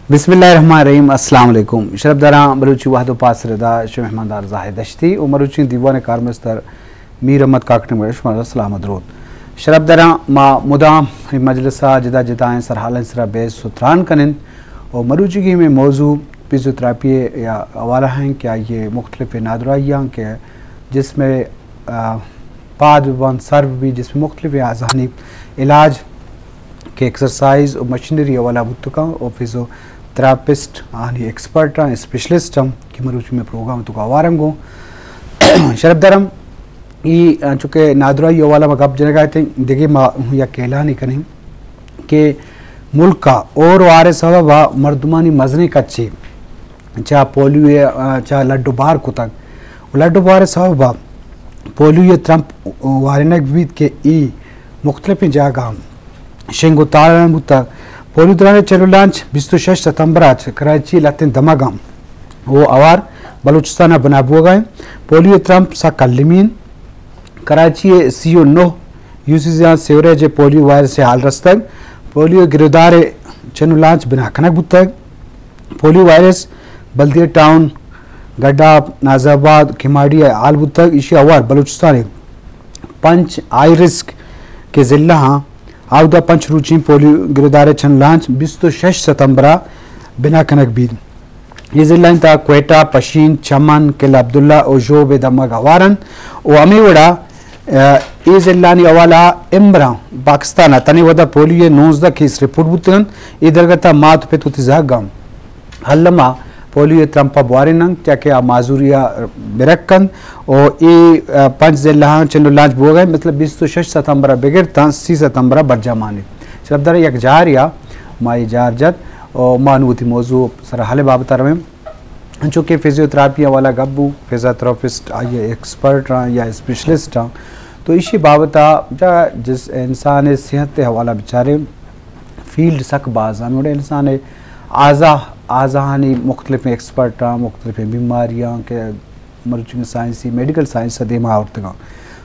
بسم اللہ الرحمن الرحیم۔ السلام علیکم۔ شرپداراں، بلوچی وہد و پاد سرا شمئے مہماندار زاہد دشتی و مروچی دیوان کارمستر میر احمد کاکڑ مگر شمارا سلام و درود۔ شرپداراں، ما مدام اے مجلس ء جدا جدائیں سرحالانی سرا بحث و تران کنیں و مروچیگی ہمے موضوع فزیوتراپی ء حوالہ ہیں کہ آئی ء مختلف نادراہیاں کہ جسم ء، آ، پاد بہ بنت، سر بہ بیت، جسم مختلف اعضانی علاج کہ ایکسرسائز و مشینری حوالہ بوت کنت و فزیوتراپسٹ آنی ایکسپرٹ ہیں، اسپیشلسٹ ہم کہ مروچی میں پروگرام تو کا وارم گو۔ شرپداراں، ای انچو کہ نادراہی حوالہ ما گپ جنگا تھے، دیگه ما یک اعلانی کنیں کہ ملک ء اور وارے سبب ء مردمانی مزنیں کچے چہ پولیو ء، آ، چہ لڈ و بار کتگ۔ و لڈ و بار ء سبب ء پولیو ء ترمپ وارینگ بیت کہ ای مختلفیں جاگہاں شنگ و تالان بوتگ۔ پولیو دران چلو لانچ بیست و شش ستمبر ء چہ کراچی ء لہتیں دمگاں و اوار بلوچستان ء بنا بوگا انت۔ پولیو ء ترمپ سک المی انت۔ کراچی ء سی و نہ یو سی زیاں سیوریج ء پولیو وائرس ء حال رستگ۔ پولیو ء گرودار ء چنو لانچ بنا کنگ بوتگ۔ پولیو وائرس بلدیہ ٹاؤن، گڈاپ، ناز آباد، کماڑی ء حال بوتگ۔ ایشی ء ہوار بلوچستان ء پنچ ہائی رسک کہ ضلع آں، آودا پنچ روچیں پولیو گرودار ء چن لانچ بیست و شش ستمبر ء بنا کنگ بیت۔ اے ضلعانی تہا کوئٹہ، پشین، چمن، قلعہ عبداللہ و ژوب ء دمگ ہوار انت و ہمے وڑا، آ، اے ضلعانی حوالہ ء امبراں پاکستان ء تنے وھد ء پولیو ء نوزدہ کیس رپورٹ بوتگ انت۔ اے درگت ء مات و پت وتی زہگاں الم ء پولیو ء ترمپ ء بوارین انت، چیا کہ آ معذوری ء برک انت و اے، آ، پنچ ضلع آں چنڈ و لانچ بوگ ء انت، مطلب بیست و شش ستمبر ء بگر تاں سی ستمبر ء برجاہ مان انت۔ شرپدار یک جارے ء ما اے جار جت و ما نوں وتی موضوع سر ء حل ء بابت ء رویں۔ انچو کہ فزیوتراپی حوالہ گپ بو، فزیوتراپسٹ آئی ایکسپرٹ آں یا اسپیشلسٹ آں، تو ایشی بابت ء جا جس انسان ء صحت ء حوالہ بچارے فیلڈ سک باز آں، ہمے وڑا انسان ء اعضا، اعضاہانی مختلف ایکسپرٹ آں، مختلف بیماریاں کہ مروچی سائنسی، میڈیکل سائنس ء دیما آورتگاں۔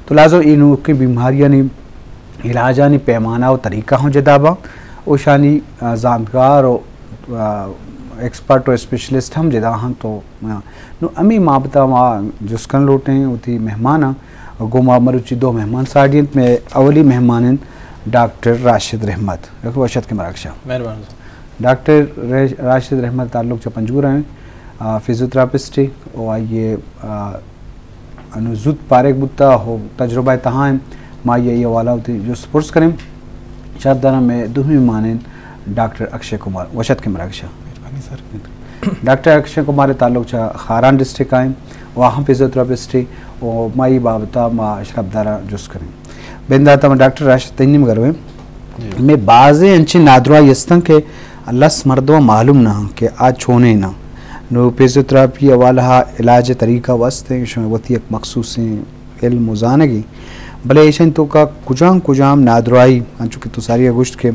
تو لہذا اے نوکیں بیماریانی علاجانی پیمانہ و طریقہ ہم جدا باں، اوشانی، آ، زانتکار و، آ، ایکسپرٹ و اسپیشلسٹ ہم جدا ہاں۔ تو، آ، نو ہمے بابت ء ما جست کن لوٹیں وتی مہماناں، گوں ما مروچی دو مہمان ساڑی انت۔ مئے اولی مہمان انت ڈاکٹر راشد رحمت۔ ڈاکٹر وش اتک مراگش ء۔ مہربان۔ ڈاکٹر ریش-، راشد رحمت تعلق چہ پنجگور ء انت، آ، فزیوتراپسٹ ء و آئی ء، آ، انو زوت پارگ بوتا و تجربہ ء تہا انت۔ ما آئی ء اے حوالہ وتی جست پرس کنیں۔ شرپداراں، مئے دومی مہمان انت ڈاکٹر اکشے کمار۔ وش اتک مراگش ء۔ مہربانی سر۔ ڈاکٹر اکشے کمار ء تعلق چہ خاران ڈسٹرکٹ ء انت و آ ہم فزیوتراپسٹ ء و ما اے بابت ء ما شرپداراں جست کنیں۔ بندات ء ما ڈاکٹر راشد تئی نیمگ ء رویں۔ جی۔ مئے بازیں انچیں نادراہی ہستن کہ لس مردم معلوم نہ انت کہ آ چونیں نہ۔ نو فزیوتراپی حوالہ علاج طریقہ وست ہیں، شما وتی یک مخصوصیں علم و زانگی، بلے ایشانی توکا کجام کجام نادراہی، انچو کہ تو ساری گوشت کہ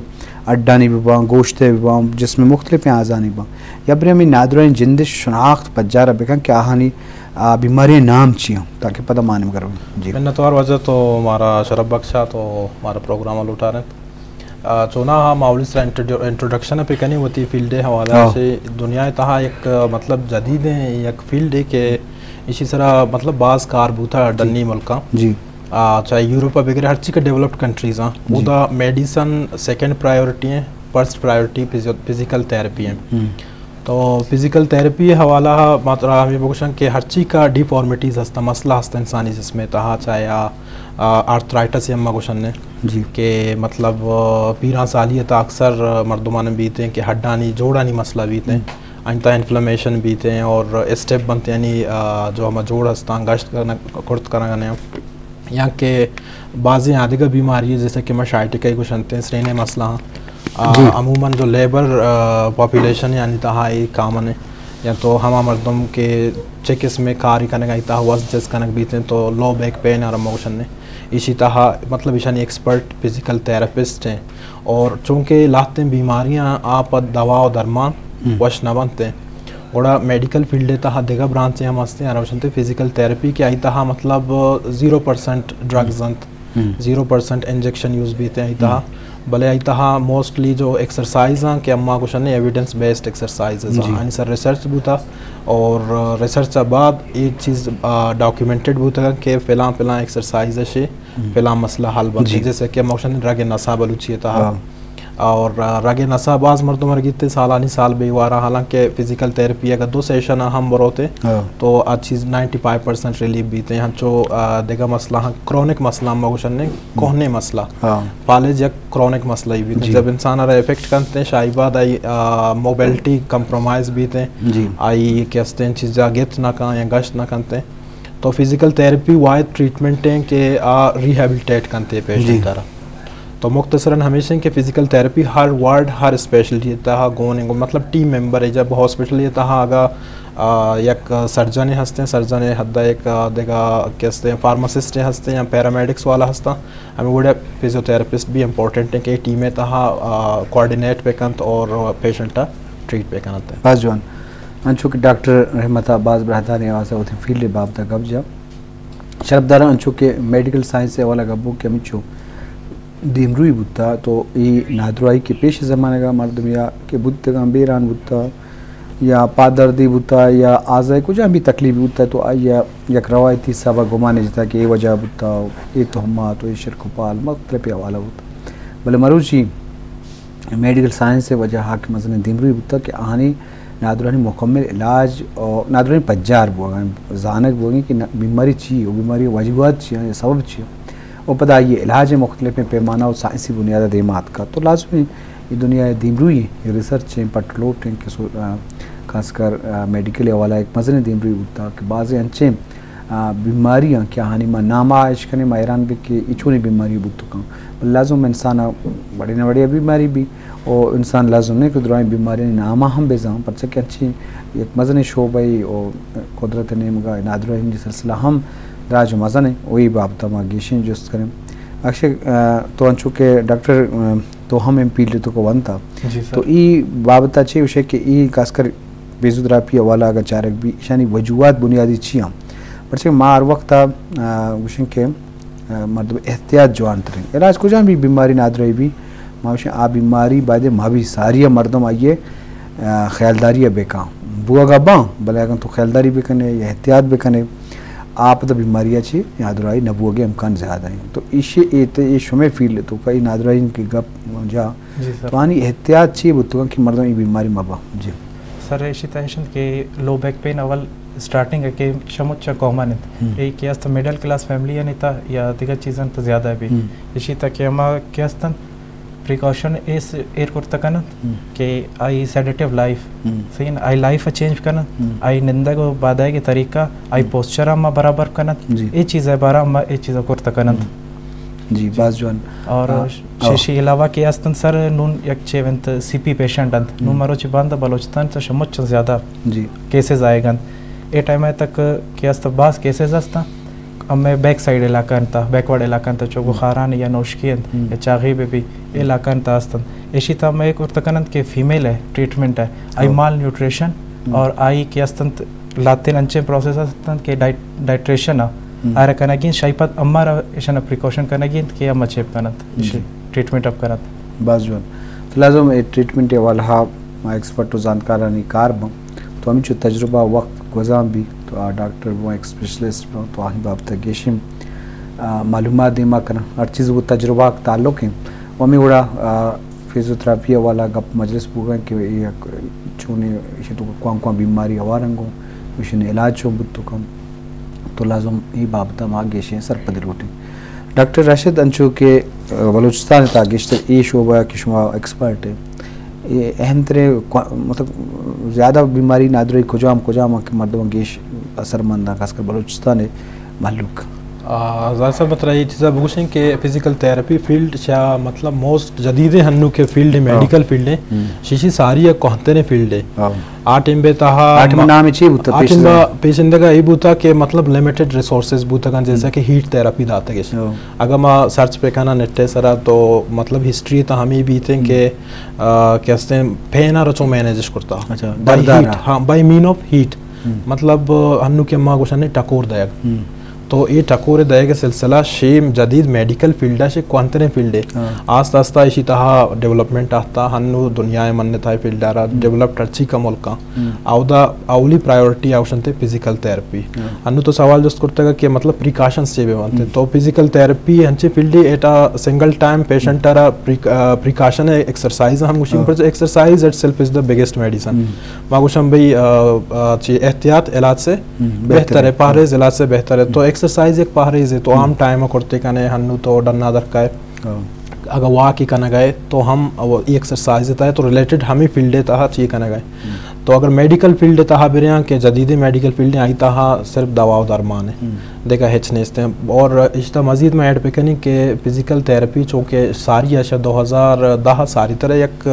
اڈانی بباں، گوشت بباں، جسم مختلف اعضانی باں، یا برے ہمیں نادراہی جندش شناخت پجارہ بکن کہ آہانی، آ، بیماری نام چی ہیں، تاکہ پدا مانم گرویں۔ جی۔ منتوار واجہ تو مارا شرف بخشا تو مارا پروگرام لوٹا رہے۔ آ، چوناہا ما اولی سرا انٹروڈ-، انٹروڈکشن پہ کنیں وتی فیلڈ ء حوالہ ہاں۔ سے دنیا ء تہا یک، آ، مطلب جدید ہیں یک فیلڈ ہے کہ اسی سرا مطلب باز کار بوتا ہے جی۔ ڈنی ملکاں۔ جی۔ آ، چاہے یورپ ء بگر ہرچی کہ ڈیولپڈ کنٹریز ہیں، جی۔ اودا میڈیسن سیکنڈ پرائیورٹی ہیں، first priority fuzzy-, physical therapy ہیں۔ ہم۔ تو فزیکل تھراپی حوالہ ما ترا ہمیں بگوشن کہ ہرچی کا ڈیفارمیٹیز ہستا، مسئلہ ہستا انسانی جسم ء تہا، چاہے آ، آ، آرتھرائٹس ہم ما گوشن نے جی۔ کہ مطلب، آ، پیران سالی ء تہا اکثر، آ، مردمان بیت ہیں کہ ہڈانی جوڑانی مسئلہ بیت ہیں، ہم۔ آنی تہا انفلمیشن بیت ہیں اور اسٹیپ بنت، یعنی، آ، جو ہما جوڑ ہستاں گشت کرنا، کرت کرنا گنے ہیں۔ یا کہ بعضی آدگہ بیماری ہیں، جیسے کہ ما شائٹکا گوشنتے ہیں، سرینے مسئلہ ہیں۔ آ، جی۔ عموماً جو لیبر، آ، پاپولیشن ہے، یعنی تہا یہ کامن ہے۔ یا تو ہما مردم کہ چہ قسم کاری کنگ ء تہا وزن چست کنگ بیت انت تو لو بیک پین آرا ما گوشن نے۔ ایشی تہا مطلب ایشانی ایکسپرٹ فزیکل تھراپسٹ ہیں اور چونکہ لہتیں بیماریاں آ پہ دوا و درمان ہم۔ وش نہ بنت ہیں۔ گڑا میڈیکل فیلڈ ء تہا دگہ برانچیں ہم ہستیں، آرا گوشنتے فزیکل تھراپی کہ آئی تہا مطلب زیرو پرسنٹ ڈرگز ہم۔ انت، ہم۔ زیرو پرسنٹ انجیکشن یوز بیت ہیں آئی تہا۔ ہم۔ بلے آئی تہا موسٹلی جو ایکسرسائز آں کہ اما گوشن ایویڈنس بیسڈ ایکسرسائزز آں، جی۔ آنی سر ریسرچ بوتا اور ریسرچ بعد اے چیز ڈاکیومنٹڈ بوتگ کہ فلاں فلاں ایکسرسائز شے فلاں مسئلہ حل بنت۔ جی۔ جیسے کہ اما گوشن رگ نسا بلوچی تہا، ہاں۔ اور رگ نسا باز مردم رگیتے سالانی سال بے وارا، حالانکہ فزیکل تھراپی اگر دو سیشن ہم بروتے، ہاں۔ تو آ چیز نائنٹی فائیو پرسینٹ ریلیف بیتے۔ ہنچو دگہ مسئلہ ہاں، کرونک مسئلہ اما گوشن، کوہنے مسئلہ، ہاں۔ فالج یک کرونک مسئلہ ہی بیت۔ جی۔ جب انسان ءَ را افیکٹ کنت، شاہی بعد آئی موبیلٹی کمپرومائز بیت، جی۔ آئی کہ استیں چیزا گت نہ کن یا گشت نہ کنت، تو فزیکل تھراپی واحد ٹریٹمنٹ ہیں کہ آ ریہیبلیٹیٹ کنت پیشنٹ، جی۔ ءَ را۔ تو مختصراً ہمیش ہیں کہ فزیکل تھراپی ہر وارڈ، ہر اسپیشلٹی تہا گون ہیں، مطلب ٹیم ممبر ہے۔ جب ہاسپٹل تہا اگا یک سرجن ہستیں، سرجن حد یک دگہ کہ استیں فارماسسٹ ہستیں یا پیرامیڈکس والا ہستاں، ہمیں وڑا فزیوتھراپسٹ بھی امپورٹنٹ ہیں کہ ٹیم تہا کوآرڈینیٹ بکنت اور پیشنٹ ٹریٹ بکنت۔ باز جوان۔ انچو کہ ڈاکٹر رحمت ءَ باز براہداریں آواز ءَ وتی فیلڈ ءِ بابت ءَ گپ جا۔ شرپداراں، انچو کہ میڈیکل سائنس ءِ حوالہ ءَ گپ بو کہ ہمینچو دیمروئی بوتا، تو اے نادراہی کہ پیش زمانگ ءَ مردم یا کہ بوتگاں، بیران بوتا یا پادردی بوتا یا آزائے کجام بھی تکلیف بوتا، تو آئی ءَ یک روایتی سبب گمان جتا کہ اے وجہ بوتا، اے تہمات و اے شرک و پال مختلف حوالہ بوتا۔ بلے مروچی میڈیکل سائنس ءِ وجہ ءَ کہ مزنیں دیمروئی بوتا کہ آہانی نادراہی مکمل علاج و نادراہی پجار بوگا، زانگ بوگی کہ نا-، بیماری چی ہے و بیماری وجوہات چی ہیں، سبب چی ہے، و پدا آئی علاج مختلف پیمانہ و سائنسی بنیاد دیما آتکا۔ تو لازمی اے دنیا ءِ دیمروئی، اے ریسرچ ہیں، پٹ لوٹ ہیں کہ سو-، آ، خاص کر، آ، میڈیکل حوالہ ایک مزنیں دیمروئی بوتا کہ بعضے انچیں، آ، بیماری ہیں کہ آہانی ما ناما اشکنے، ما حیران بے کہ اے چونی بیماری بوتکاں۔ بلے لازم انسان وڑے نہ وڑے بیماری بھی، او انسان لازم نہیں کہ درائیں بیماری ناما ہم بزان، پرچہ کہ انچیں یک مزنیں شعبہ ای او قدرت نیمگا نادراہی سلسلہ ہم دراج و مزن ہیں، وہی بابت ما گیشیں جست کریں۔ اکشے، آ، تو انچو کہ ڈاکٹر، آ، تو ہم ایم فیلڈ تو کو ونتا۔ جی سر۔ تو ای بابت چے وشے کہ ای خاص کر فزیوتھراپی حوالہ اگر چارگ بھی، ایشانی وجوہات بنیادی چی ہم؟ پرچہ ما ہر وقت، آ، گوشن کہ، آ، مردم احتیاط جوان ترین۔ علاج کجام بھی بیماری نادراہی بھی، ما گوشن آ بیماری باید ما بھی ساری مردم آئیے، آ، خیالداری بکن۔ بوگا باں، بلے اگر تو خیالداری بکنے یا احتیاط بکنے، آپ تو بیماری چی نادراہی نہ بوگے امکان زیادہ ہیں۔ تو ایشی اے تے اے شمے فیلڈ تو کئی نادراہی کی گپ جا جی سر۔ تو آنی احتیاط چی بوتگاں کہ مردم ای بیماری مبا؟ جی۔ سر، ایشی تہا ایش انت کہ لو بیک پین اول اسٹارٹنگ ہے کہ شموچا کامن انت۔ ہم۔ اے کہ است مڈل کلاس فیملی انت یا دیگر چیزاں تو زیادہ بھی۔ ہم۔ ایشی تہا کہ ہما کہ استن پریکاشن ایس ایر کرتا کنن ہم۔ کہ آئی سیڈیٹیو لائف، ہم۔ صحیح نا؟ آئی لائف چینج کنن، ہم۔ آئی نندگ و بادائے کے طریقہ، آئی ہم۔ پوسچر ہم برابر کنن۔ جی۔ اے چیز ہے بارہ ہم اے چیز کرتا کنن۔ ہم۔ جی، باز جوان۔ اور آ، ششی علاوہ کہ استن سر نون یک چے ونت سی پی پیشنٹ انت۔ نون ہم۔ مروچی بند بلوچستان تو شموچ زیادہ جی۔ کیسز آئے گنت۔ اے ٹائم تک کہ است باز کیسز استن۔ ہمے بیک سائیڈ علاقہ انت، بیکورڈ علاقہ انت، چو ہم۔ بخاران یا نوشکی انت، ہم۔ یا چاغی بہ بی، اے علاقہ انت استن۔ ایشی تہا ہمے کرت کننت کہ فیمیل ہے، ٹریٹمنٹ ہے، آئی ہاں۔ مال نیوٹریشن ہم۔ اور آئی کہ استنت لاتین انچیں پروسیس استنت کہ ڈائٹ-، ڈائٹریشن ہے، ہم۔ آرا کنگی انت، شاہی پد امارا ایشانا پریکاشن کنگی انت کہ اما چیپ کننت، جی۔ ٹریٹمنٹ اپ کننت۔ باز جوان۔ تو لازم اے ٹریٹمنٹ حوالہ ما ایکسپرٹ و زانتکارانی کار بن۔ تو ہمینچو تجربہ وقت گوزان بی، تو آ ڈاکٹر بوں، ایک اسپیشلسٹ بوں، تو آہی بابت گیشیں، آ، معلومات دیما کناں۔ ہر چیز وہ تجربہ تعلق ہیں۔ و ہمیں وڑا، آ، فزیوتھراپی حوالہ گپ مجلس بوگا کہ اے یک چونے، ایشی تو کوان کوان بیماری ہوار انگو، ایشی علاج چون بوت تو کم۔ تو لازم ای بابت ما گیشیں سرپدی لوٹیں۔ ڈاکٹر راشد، انچو کہ، آ، بلوچستان تا گیشتر ای شعبہ کہ شما ایکسپرٹ ہے، اے اہم ترین کو-، مطلب، زیادہ بیماری نادراہی کجام، کجام کہ مردم گیش اثر مند، خاص کر بلوچستان مہلوک؟ آ، ظاہر صاحب، ترا یہ چیزا بگوشیں کہ فزیکل تھراپی فیلڈ چا، مطلب، موسٹ جدید ہنو کے فیلڈ ہے، ہاں۔ میڈیکل فیلڈ ہے۔ ہم۔ شیشی ساری ایک کوہترین فیلڈ ہے۔ ہاں۔ آ ٹیم بے تہا آ ٹیم ما-، نام چی بوتا آ ٹیم پیش با-، پیش اندگا ای بوتا کہ، مطلب، لمیٹڈ ریسورسز بوتا کن، جیسا ہم۔ کہ ہیٹ تھراپی داتا گیش۔ ہاں۔ اگر ما سرچ پہ کنا نیٹ سرا تو، مطلب، ہسٹری تا ہمیں بیتیں ہم۔ کہ آ، کہ استیں پین ءَ را چون مینجش کرتا۔ اچھا، بائی بردار ہیٹ، ءَ۔ ہاں، بائی مین آف ہیٹ۔ ہم۔ مطلب، ہنو کہ ما گوشن ٹکور دئیگ۔ ہم۔ تو اے ٹکور دئیگ ءِ سلسلہ شیم جدید میڈیکل فیلڈ ءَ شے کوانتریں فیلڈے۔ ہاں۔ آست آستہ ایشی تہا ڈیولپمنٹ آہتا، ہنو دنیا ءِ من تہا فیلڈ ءَ را ہم۔ ڈیولپڈ ہرچی کا ملکاں۔ ہم۔ اودا اولی پرائیورٹی آوشنتے فزیکل تھراپی۔ ہاں۔ ہنو تو سوال جست کرتگ کہ مطلب پریکاشنز چے بہ بنت۔ ہم۔ تو فزیکل تھراپی ہنچیں فیلڈے at a single time patient ءَ را پریک-، آ، پریکاشن ایکسرسائز ہم گوشیں، ہاں۔ پر exercise itself is the biggest medicine. ہم۔ ما گوشم بھئی، آ، آ، چی احتیاط علاج سے ہم، بہتر بہتر ہے، ہے۔ پہریز علاج سے بہتر ہے۔ ہم۔ تو ایکسرسائز ایک پہریز ہے، تو ہم۔ عام ٹائم کرتے کنے، ہنو تو ڈنا درکائے۔ ہاں۔ اگر واک ہی کنگائے تو ہم وہ ای ایکسرسائز تہا تو ریلیٹڈ ہمیں فیلڈ تہا چی کنگائے۔ ہم۔ تو اگر میڈیکل فیلڈ تہا بریاں کہ جدید میڈیکل فیلڈ آئی تہا صرف دوا و درمان ہے۔ ہم۔ دیکھا ہچ نیست ہیں۔ اور اشتا مزید میں ایڈ پکنی کہ فزیکل تھراپی چونکہ ساری اشا دو ہزار دہ ساری طرح یک،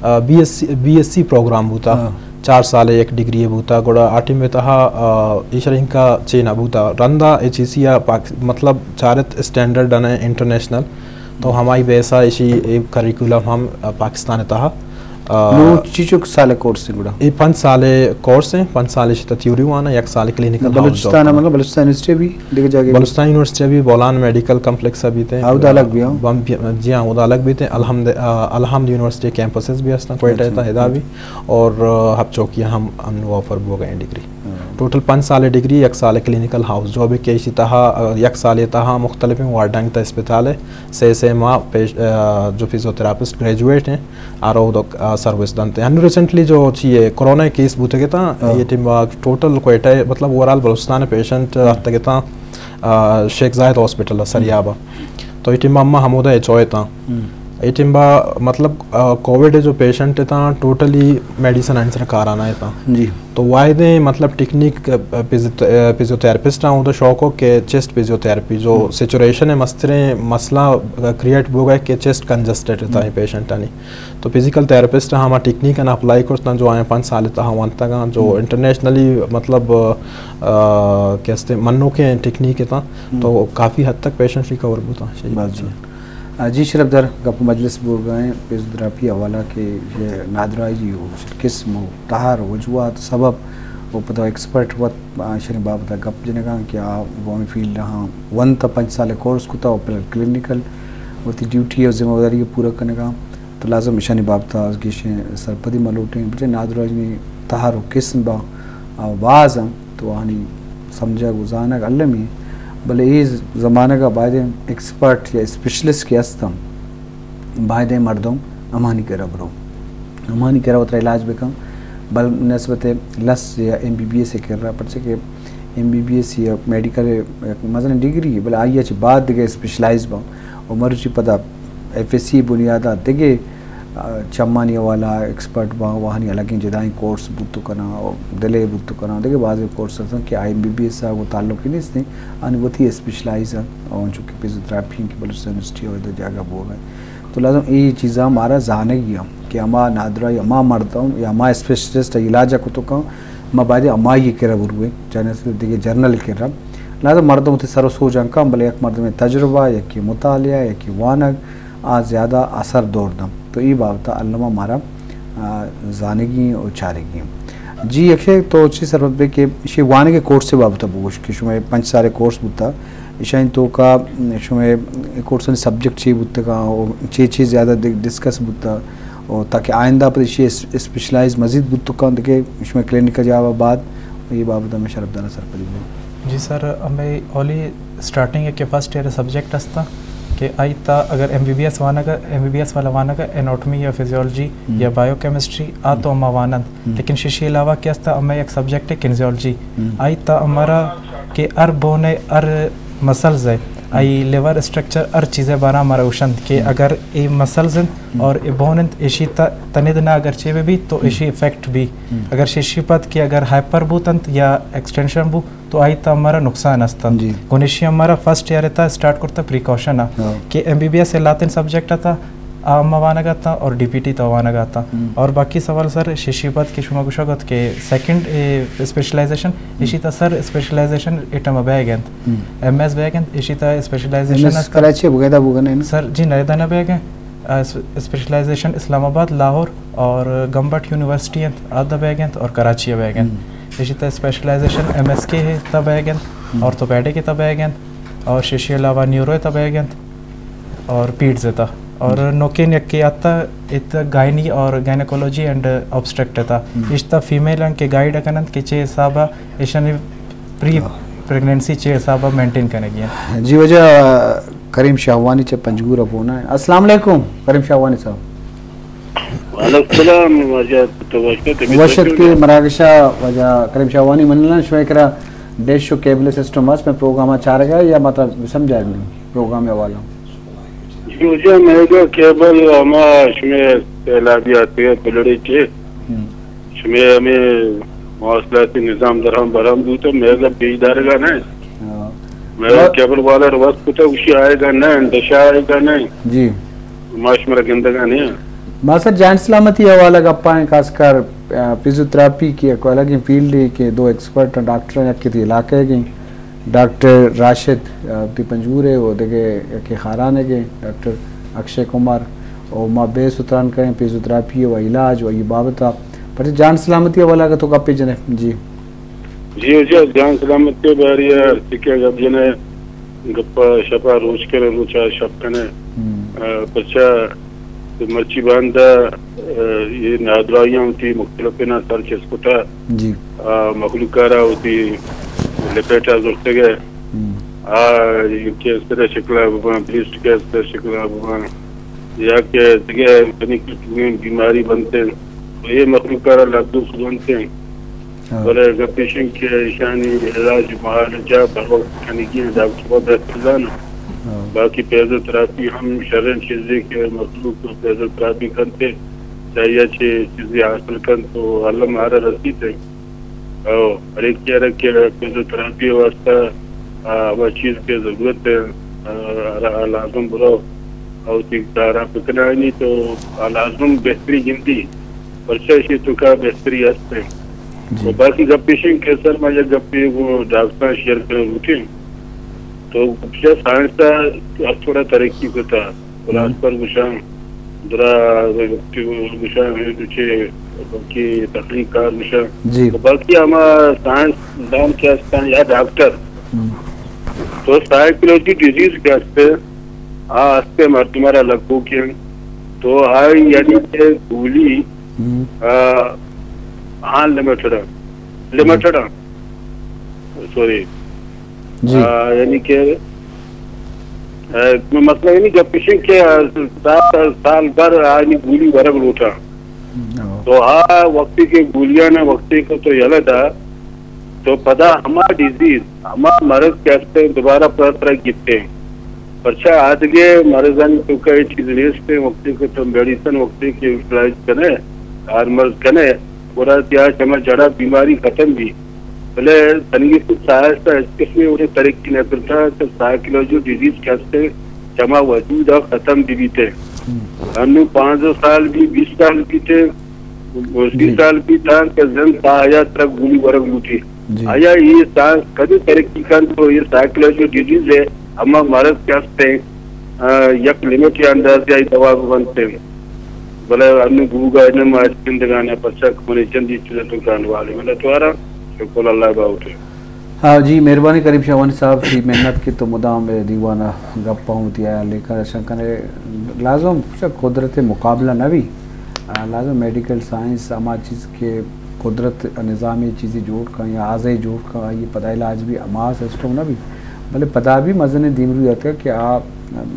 uh, B S C, B S C programme بوتا۔ ہاں۔ چار سال یک ڈگری بوتا، گڑا آ ٹیم تہا، آ، ایشرا انکا چے نہ بوتا۔ رندا ایچ ای سی آ پاک-، مطلب چارت اسٹینڈرڈ انے انٹرنیشنل، تو ہمائی بیسا ایشی اے کریکولم ہم، آ، پاکستان تہا، آ، نو چیچو سال کورس ہیں گڑا؟ اے پنچ سال کورس ہیں، پنچ سال ایشی تا تھیوری وانا، یک سال کلینیکل ہاؤس بلوچستان جاب۔ مطلب بلوچستان یونیورسٹی بھی دیکھ جاگے؟ بلوچستان یونیورسٹی بھی بولان میڈیکل کمپلیکس ابھی تے۔ ہاں، اودا الگ بھی ہاں؟ بم-، جی ہاں، اودا الگ بھی تے۔ الحمد، آ، الحمد یونیورسٹی کیمپسز بھی ہستاں، کوئٹہ اچھا۔ تا ہدا بھی۔ اور، آ، ہب چوکی ہم انو آفر بوگا ہیں ڈگری۔ ہاں۔ ٹوٹل پنچ سال ڈگری، یک سال کلینیکل ہاؤس جاب کہ ایشی تہا، آ، یک سال تہا مختلف وارڈنگ تا اسپتال ہے، سے، سے ماہ پیش، آ، جو فزیوتھراپسٹ گریجویٹ ہیں، آرو دک، آ، سروس دنتے۔ ہنو ریسنٹلی جو چی ہے، کرونا کیس بوتے گے تا، ہاں۔ یہ ٹیم ٹوٹل کوئٹہ، مطلب اوورال بلوچستان پیشنٹ ہاں۔ آتے گے تا، آ، شیخ زاید ہاسپٹل سریاب۔ تو یہ ٹیم اما ہمودا ایچ او تا۔ ہم۔ اے ٹیم با مطلب، آ، کووڈ جو پیشنٹ تاں ٹوٹلی میڈیسن آنسر کارانا ہے تاں۔ جی۔ تو واحد مطلب ٹیکنیک، آ، فزیو-، آ، فزیوتھراپسٹ آں، وہ تو شوق ہو کہ چیسٹ فزیوتھراپی جو ہم۔ سیچوریشن ہے مستریں مسئلہ، آ، کریئیٹ بوگا ہے کہ چیسٹ کنجسٹڈ ہے تاں ہم۔ پیشنٹ آنی۔ تو فزیکل تھراپسٹ ہما ٹیکنیک انا اپلائی کرتا جو آئیں پانچ سال تہا وانتگاں جو ہم۔ انٹرنیشنلی مطلب، آ، کہ استے منوکیں ٹیکنیک تاں ہم۔ تو کافی حد تک پیشنٹ ریکور بوتا۔ بس جی۔ آ، جی شرف در، گپ مجلس بوگا ہیں، فزیوتھراپی حوالہ کہ یہ نادراہی و قسم و تہر و وجوہات سبب و پدا ایکسپرٹ وت، آ، شریں بابت گپ جنگاں کہ آ گومی فیلڈ ہاں ون تا پنچ سال کورس کتا و پل-، کلینیکل وتی ڈیوٹی و ذمہ داری پورا کنگا تو لازم اشانی بابت گیشیں سرپدی ملوٹیں، بچے نادراہی تہر و قسم با، آ، باز ہم تو آنی سمجھگ و زانگ المی، بلے اے زمانگ ء بایدیں ایکسپرٹ یا اسپیشلسٹ کہ ہستاں، بایدیں مردم ہمانی کرا برو، ہمانی کرا وترا علاج بکن، بل نسبت لس یا ایم بی بی ایس کرا، پرچہ کہ ایم بی بی ایس یا میڈیکل یک مزن ڈگری، بلے آئی ء چہ بعد دگہ اسپیشلائز باں و مروچی پدا ایف ایس سی بنیاد ء دگہ، آ، چمانی حوالہ ایکسپرٹ باں، واہانی الگیں جدائیں کورس بوت کناں و دلے بوت کناں، دگہ بازیں کورس ہستن کہ آئی ایم بی بی ایس ء گوں تعلق نیست، آنی وتی اسپیشلائز انت، و انچو کہ فزیوتھراپی انت کہ بلوچستان یونیورسٹی ء ادا جاگہ بوگ ء انت۔ تو لازم اے چیزاں مارا زانگی انت کہ ہما نادراہی، ہما مردم یا ہما اسپیشلسٹ ء علاج ء کتکاں، ما باید ہمائی کرا برویں، چاہے دگہ جنرل کرا۔ لہذا مردم وتی سر و سوج انکاں، بلے یک مردمے تجربہ، یکے مطالعہ، یکے وانگ، آ زیادہ اثر دور دنت۔ تو ای بابت الما مارا، آ، زانگی و چارگی۔ جی، یکے تو چی سرپد بے کہ شی وانگ کورس بابت بگوش کہ شما پنچ سال کورس بوتا، اشانی توکا شما کورسانی سبجیکٹ چی بوتگا و چی چی زیادہ ڈسکس بوتا و تاکہ آئندہ پر اشی اس-، اسپیشلائز مزید بوت کن کہ شما کلینیکا جاوا بعد ای بابت ہمیں شرف دانا سرپدی بو۔ جی سر، ہمیں اولی سٹارٹنگ ہے کہ فرسٹ ایئر سبجیکٹ ہستا کہ آئی تا اگر ایم بی بی ایس وانگا، ایم بی بی ایس والا وانگا اناٹومی یا فزیولوجی ہم۔ یا بائیو کیمسٹری آ تو ہم۔ ہما وانند، ہم۔ لیکن ششی علاوہ کیا ہستا ہمیں ایک سبجیکٹ ہے کنزیولوجی۔ ہم۔ آئی تا ہمارا کہ ہر بونے ہر مسلز ہے، ہم۔ آئی لیور اسٹرکچر ہر چیزیں بارا ہمارا اوشند کہ ہم۔ اگر اے مسلز انت ہم۔ اور اے بون انت، ایشی تا تند نہ اگر چے بھی تو ہم۔ ایشی افیکٹ بھی۔ ہم۔ اگر ششی پد کہ اگر ہائپر بوت انت یا ایکسٹینشن بو، تو آئی تا ہمارا نقصان استنت۔ جی۔ گونشی ہمارا فرسٹ ایئر تا اسٹارٹ کرتا پریکاشن آ ہاں۔ کہ M B B S Latin subject آتا، آ ہم وانگ آتا اور ڈی پی ٹی تا وانگ آتا۔ ہم۔ اور باقی سوال سر ششی پد کہ شما گوشگ ات کہ سیکنڈ اسپیشلائزیشن، ہم۔ اشی تا سر اسپیشلائزیشن ایٹم بیگ انت۔ ہم۔ ایم ایس بیگ انت، اشی تا اسپیشلائزیشن ایم ایس است۔ کراچی بوگا دا بوگا نہیں نا؟ سر جی نہ دا نہ بیگ انت۔ آ، اس-، اسپیشلائزیشن اسلام آباد، لاہور اور گمبٹ یونیورسٹی انت، آ دا بیگ انت اور کراچی بیگ انت۔ ہم۔ اشی تا اسپیشلائزیشن ایم ایس کے ہے، تا بیگ انت۔ آرتھوپیڈک ءِ تہ بئیگ ءَ انت، اور ششی علاوہ نیورو ءِ تہ بئیگ ءَ انت، اور پیڈز ءِ تہ، اور نوکیں یکے آتا ات گائنی اور گائنیکولوجی اینڈ آبسٹریکٹ ءِ تہ۔ ایش تہ فیمیل انت کہ گائیڈ کننت کہ چے حساب ءَ ایشانی پری پریگننسی چے حساب ءَ مینٹین کنگی انت۔ جی، واجہ کریم شاہوانی چہ پنجگور ءَ فون ءَ۔ السلام علیکم کریم شاہوانی صاحب۔ وعلیکم السلام، واجہ تو وش ات، طبیعت وش ات وش کہ ات؟ مراگش ءَ واجہ کریم شاہوانی، من الان شمئے کرا ڈش و کیبل سسٹم است، مئے پروگرام ءَ چارگ ءَ یا مطلب سمجھائے بلو پروگرام ءِ حوالہ؟ جی واجہ، مئے گا کیبل ہما شمئے سیلابی آتے بلڑے چے۔ ہم۔ شمئے ہمے مواصلاتی نظام درہم برہم بوت، مئے گا پیش دارگا نہ۔ ہاں۔ مئے گا بہت کیبل والا ءَ وت کتا، گوشی آئے گا نہ، ڈشا آئے گا نہ۔ جی۔ ما شمارا گندگا نہ۔ ما سر جان سلامتی حوالہ گپائیں، خاص کر، آ، فزیوتھراپی کی ایک الگ ہی فیلڈ ہے کہ دو ایکسپرٹ ہیں، ڈاکٹر ہیں، یک کسی علاقے کے ہیں۔ ڈاکٹر راشد، آ، تی پنجگور ہے، وہ دیکھے کہ خاران ہے کہ ڈاکٹر اکشے کمار، اور ما بے ستران کریں فزیوتھراپی و علاج و یہ بابت۔ پر جان سلامتی حوالہ کا تو گپے جنے۔ جی۔ جی، جی، جان سلامتی باری ہے، سکے گپ جنے، گپا شپا روچ کرے، روچا شپ کنے۔ ہم۔ آ، پرچا تو مرچی باندا، آ، یہ نادراہیاں ہوتی مختلف نا سر چست کتا۔ جی۔ آ، مخلوق کارا ہوتی لپیٹا زرتگے۔ ہم۔ آ، یہ کینسر شکلا ببان، بریسٹ کینسر شکلا ببان، یا کہ دیگه کنی کی بیماری بنتے، تو یہ مخلوق کارا لگو خود بنتے۔ ہاں۔ بلے گپ ایش انت کہ ایشانی علاج معالجہ بر وقت کنگی انت، ڈاکٹر وت بہتر زاناں۔ ہاں۔ باقی فزیوتھراپی ہم شریں چیزے کہ مخلوق فزیوتھراپی کنت، چاہیے چے چیزے حاصل کنت تو الم آرا رسیت۔ او ہر ایک کہہ رہا کہ فزیوتھراپی واسطہ، آ، ہما چیز کہ ضرورت ہے، آ، آ، لازم برو، او تیک دارا بکنانی تو آ لازم بہتری گندی۔ پرچا ایشی توکا بہتری است انت۔ جی۔ و باقی گپ ایش انت کہ سر ما یک گپے گوں ڈاکٹراں شیئر کنگ لوٹیں۔ تو گپشا سائنس ءَ ہر تھوڑا ترقی کتا۔ فلاسفر گوشاں، درا گوشاں، چے کہ تخلیق کار گوشاں۔ جی۔ تو باقی ہما سائنس دان کہ استاں یا ڈاکٹر، ہم۔ تو سائیکولوجی ڈیزیز کہ استے، آ استے مردم را لگو کہ تو آئی یعنی کہ گولی ہم۔ آ، آن لمیٹڈ، لمیٹڈ، سوری۔ جی۔ آ، یعنی کہ، آ، مسئلہ یعنی گپ ایش انت کہ، آ، سال، سال بھر آ یعنی گولی ورگ لوٹا۔ ہم۔ تو آ وقتی کہ گولیاں نہ وقتی کو تو یلہ دا، تو پدا ہما ڈیزیز، ہما مرض کہ استے دوبارہ پدا ترا گپتے۔ پرچا آدگہ مرضانی توکا اے چیز نیست، وقتی کہ تو میڈیسن وقتی کہ یوٹیلائز کنے، کارمرز کنے، گڑا تیا چما جڑا بیماری ختم بی۔ بلے تنگی تو سائنس تا ہچ قسمے وڑے ترقی نہ کرتا کہ سائیکولوجی ڈیزیز کہ استے چما وجود آ ختم بی بیتے۔ ہم۔ انو پانزدہ سال بی، بیست سال بیتے، سی جی۔ سال بی تاں کہ زند تا حیات ترا گولی ورگ لوٹی۔ جی۔ آیا یہ سائنس کدی ترقی کن تو یہ سائیکولوجی ڈیزیز ہے، ہما مرض کہ ہستے، آ، یک لمٹ یا اندازہ ای دوا بنتے۔ بلے انو بوگا انم آج زندگان ہے، پرچا کہ منے چندی چیزیں تو گران والے۔ بلے تو آرام، شکر اللہ باوٹے۔ ہاں جی، مہربانی کریم شاہوانی صاحب، تئی محنت کہ تو مدام اے دیوان ء گپ ء وتی حیال لیکہ شنگ کنے۔ لازم چہ قدرت ء مقابلہ نہ بی۔ آ، لازم میڈیکل سائنس ہما چیز کہ قدرت ء نظام ء چیزے جوڑ کن یا آزے جوڑ کن، آئی ء پدا علاج بی ہما سسٹم نہ بی۔ بلے پدا بی مزنیں دیمروی اتکہ کہ آ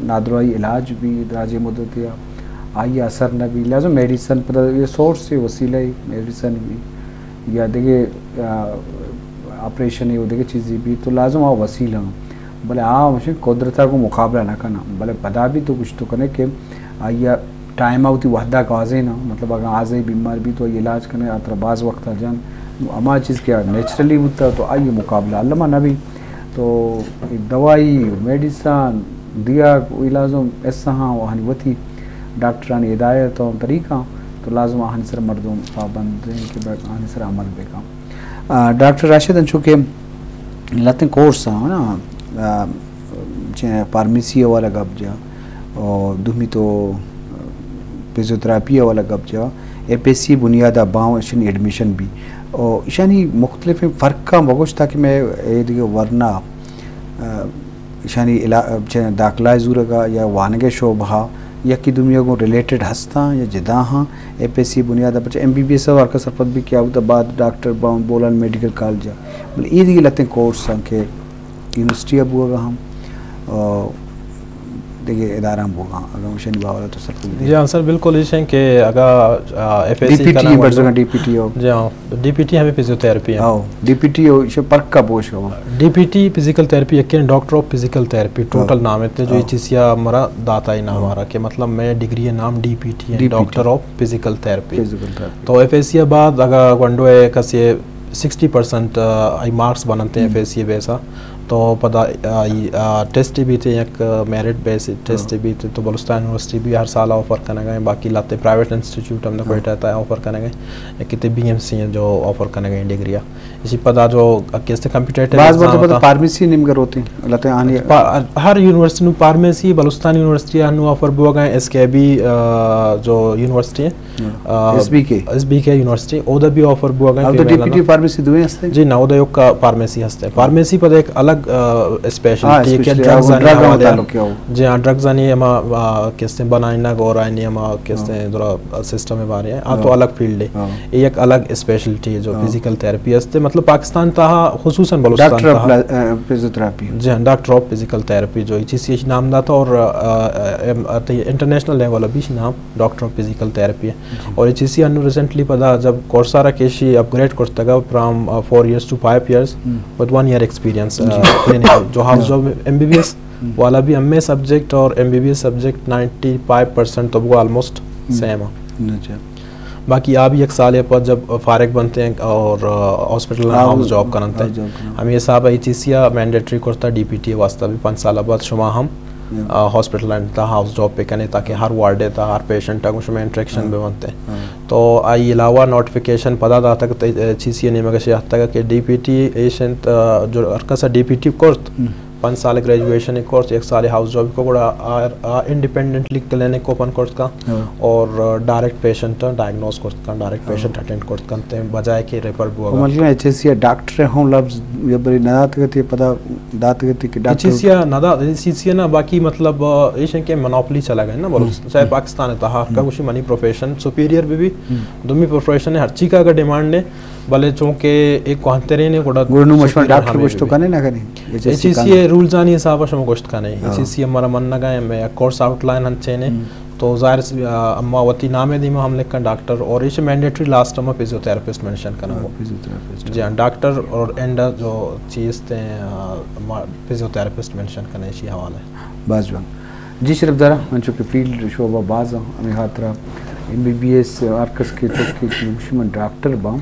نادراہی علاج بی دراجیں مدتے ء آئی ء اثر نہ بی۔ لازم میڈیسن پدا اے سورس ء وسیلہ ء میڈیسن بی۔ یا دگہ، آ، آپریشنے و دگہ چیزے بیت تو لازم آ وسیلہ آں، بلے آ ہمشیں قدرت ء گوں مقابلہ نہ کناں۔ بلے پدا بھی تو گوشت تو کنے کہ آئی ء ٹائم ء وتی وھد ء گوازیناں، مطلب اگاں آزئی بیمار بیت تو آئی علاج کنے آ ترا باز وقت ء جن، نو ہما چیز کہ آ نیچرلی بوتا تو آئی مقابلہ الما نہ بیت۔ تو دوائی، میڈیسن، دیگ و لازم ایسا ہاں و آہانی وتی ڈاکٹرانی ہدایت و طریقہ تو لازم آہانی سر مردم پابند ہیں کہ آہانی سر عمل بکن۔ آ، ڈاکٹر راشد انچو کہ لتیں کورس ہیں نا، آ، چہ فارمیسی والا گپ جا اور دومی تو فزیوتراپی والا گپ جا، ایف ایس سی بنیاد باں ایڈمیشن بھی۔ او ایشانی مختلفیں فرقاں بگوش تاکہ مئے اے دگہ ورنا، آ، ایشانی علا-، چہ داخلہ ءِ زورگ ءَ یا وانگ ءِ شعبہ ءَ یکے دومی ءَ گوں ریلیٹڈ ہستاں یا جدا ہاں؟ ایف ایس سی بنیاد ءَ پرچہ ایم بی بی ایس ءَ ہر کس سرپد بی کہ آ وت ءَ بعد ڈاکٹر باں بولان میڈیکل کالج ءَ، بلے اے دگہ لہتیں کورس آں کہ یونیورسٹی ءَ بوگ ءَ ہم، آ، دگہ ادارہ ہم بوگ ءَ، اگاں ایشانی بابت ءَ تو سرپد بی۔ جی ہاں سر، بالکل ایش ہیں کہ اگاں، uh, F S C D P T کنگ ءَ برز بندو، ڈی پی ٹی ءَ۔ جی ہاں، ڈی پی ٹی ہمیں فزیوتھراپی ہے۔ ہاں، ڈی پی ٹی ءَ ایش پرک ءَ بوش ہو۔ D P T physical therapy, یک doctor of physical therapy, total ہاں۔ نام ہے، جو ہاں۔ ایچ سی ءَ مارا داتا ہی نام ہاں۔ آ رہا کہ مطلب مئے ڈگری ءِ نام ڈی پی ٹی ہے، D P T. Doctor of physical therapy. Physical therapy. تو ایف ایس سی ءَ بعد اگاں گونڈو ہے کسے سکسٹی پرسنٹ، آ، آئی مارکس بننتے ہیں ہم۔ ایف ایس سی بیس ءَ، تو پدا آئی، آ، ٹیسٹ بیت، یک میرٹ بیس ٹیسٹ ہاں۔ بیت، تو بلوچستان یونیورسٹی بھی ہر سال آفر کنگ ءَ، باقی لہتے پرائیویٹ انسٹیٹیوٹ ہم نہ ہاں۔ کوئٹہ ءِ تہا آفر کنگ ءَ، یک تے بی ایم سی ہیں جو آفر کنگ ءَ ڈگری ءَ۔ اسی پدا جو کیسے کمپیٹیٹو باز ایگزام بار تو پدا ہوتا۔ فارمیسی نیمگ ءَ روتے ہیں، لہتے آنی پا-، ہر یونیورسٹی نوں فارمیسی، بلوچستان یونیورسٹی ءَ نوں آفر بوگ ءَ، ایس کے بی، آ، جو یونیورسٹی ہے، ہاں۔ آ، ایس بی کے۔ ایس بی کے یونیورسٹی، اودا بھی آفر بوگ ءَ، اودا فیمیل ڈی پی ٹی نا۔ فارمیسی دوئیں ہستے؟ جی نا، اودا یک فارمیسی ہستے۔ فارمیسی پدا ایک الگ، آ، اسپیشلٹی ہاں، ہے کہ اسپیشلی ڈرگز آنی ڈرگ حوالے تعلق کیا ہو؟ جی ہاں، ڈرگز آنی ہما، آ، کیسے بنائنگ اور آنی ہما کیسے ہاں۔ درا سسٹم ءِ بارے ہیں۔ آ تو ہاں۔ الگ فیلڈ ہے۔ ہاں۔ یہ ایک الگ اسپیشلٹی ہے جو ہاں۔ فزیکل تھراپی ہستے۔ مطلب پاکستان تہا خصوصاً بلوچستان ڈاکٹر آف تہا۔ لا-، آ، فزیوتھراپی۔ جی ہاں، ڈاکٹر آف فزیکل تھراپی جو چیز نام داتا اور، آ، آ، آ، انٹرنیشنل لیول بھی نام ڈاکٹر آف فزیکل تھراپی ہے۔ جی۔ اور ایچ ای سی انو ریسنٹلی پدا جب کورس آ رہا کہ ایشی اپ گریڈ کرتگا from, uh, four years to five years ہم۔ With one year experience, uh, جی۔ کلینیکل، جو ہاؤس ہم۔ Job M B B S ہم۔ والا بھی ہمیں سبجیکٹ اور M B B S subject ninety five percent تو وہ آلموسٹ ہم۔ سیم ہے۔ اچھا۔ باقی آ بھی یک سال پد جب فارغ بنتے ہیں اور، آ، ہاسپٹل ہاں، ہاؤس جاب کرنتے ہیں۔ ہاؤس جاب کرنتے۔ ہمیں حساب ایچ ای سی آ مینڈیٹری کرتا ڈی پی ٹی واسطہ بھی پنچ سال بعد شما ہم ہم۔ آ، ہاسپٹل ءِ تہا ہاؤس جاب بہ کنے تاکہ ہر وارڈ ءِ تہا ہر پیشنٹ ءَ گوں شما انٹریکشن ہاں۔ بہ بنت۔ ہاں۔ تو آئی علاوہ نوٹیفکیشن پدا داتگ، تے، اے، چی سی ءِ نیمگ ءَ شہ اتکگ کہ ڈی پی ٹی ایشنت، آ، جو ہر کس ءَ ڈی پی ٹی کرت، ہم۔ پنچ سال گریجویشن کورس، یک سال ہاؤس جاب کو گڑا آ، آ انڈیپینڈنٹلی کلینک اوپن کرت کن ہاں۔ اور، آ، ڈائریکٹ پیشنٹ ڈائگنوز کرت کن، ڈائریکٹ ہاں۔ پیشنٹ اٹینڈ کرت کن تے بجائے کہ ریفر بوگا۔ مطلب ایچ ای سی ءَ ڈاکٹر ہوں لفظ یا بری نہ داتگ تے پدا داتگ تے کہ ڈاکٹر ایچ ای سی ءَ نہ دا-، ایچ ای سی ءَ نہ، باقی مطلب، آ، ایش ہیں کہ مونوپلی چلا گئے نا، بلوچ-، ہم۔ چاہے ہم۔ پاکستان ءِ تہا، ہم۔ کا گوشی منی پروفیشن سپیریئر بھی بھی، ہم۔ دومی پروفیشن ہے، ہر چی کا اگر ڈیمانڈ ہے، بلے چونکہ ایک کوہنترین ہے، گڑا گڑا نوں مشما سپیریئر ڈاکٹر ہمیں گوشت تو بھی۔ کنے نہ کنے؟ H E C H E سی کن۔ اے رولز آنی حساب ءَ شما گوشت کنے۔ ہاں۔ ایچ ای سی ہمارا من نہ گئے، میں کورس آؤٹ لائن ہنچینے۔ ہم۔ تو ظاہر سی، آ، اما وتی نام ءِ دیما ہم لکھاں ڈاکٹر اور ایش مینڈیٹری لاسٹ ءَ ما فزیوتھراپسٹ مینشن کناں۔ ہاں، فزیوتھراپسٹ۔ جی ہاں، ڈاکٹر اور اینڈ جو چیز تے، آ، ما فزیوتھراپسٹ مینشن کناں ایشی حوالے۔ باز جوان۔ جی شرف دارا، انچو کہ فیلڈ شعبہ باز ہیں، ہمیں خاطرہ ایم بی بی ایس ہر کس کے تو کہ من ڈاکٹر باں۔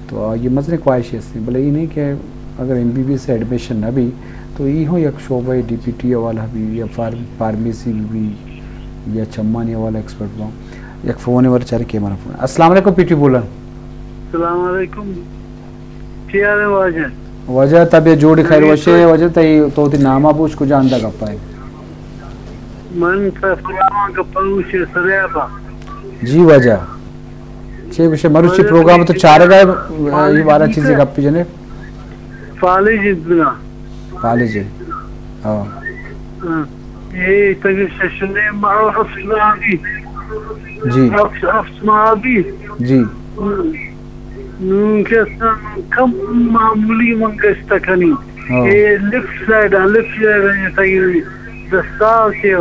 تو آ، یہ مزنیں خواہش ہستیں، بلے یہ نہیں کہ اگر M B B S admission نہ بھی، تو یہ ہوں یک شعبہ ڈی پی ٹی والا بھی یا فارم-، فارمیسی بھی، بھی یا چمانی والا ایکسپرٹ بھی۔ یک فون ہے، چارے کیمرہ فون۔ السلام علیکم، پی ٹی بولن۔ السلام علیکم۔ کیا ہے واجہ؟ واجہ طبیعت جوڑ خیر وشے، واجہ تئی تو تی ناما بوش کجا اندا گپا ہے؟ من سفراما گپا بوش سریابا۔ جی واجہ۔ چے گوشے، مروچی پروگرام تو چارگا، یہ بارہ چیزیں گپ جنے۔ فالج انت بنا۔ فالج انت۔ ہاں۔ ہاں۔ یہ تقریباً شش و نیم ماہ، ہفت ماہ بھی۔ جی۔ ہفت، ہفت ماہ بھی۔ جی۔ نون کسان کم معمولی من گشت کنی۔ ہاں۔ یہ لیفٹ سائیڈ، لیفٹ سائیڈ ہے تقریباً دستا کے۔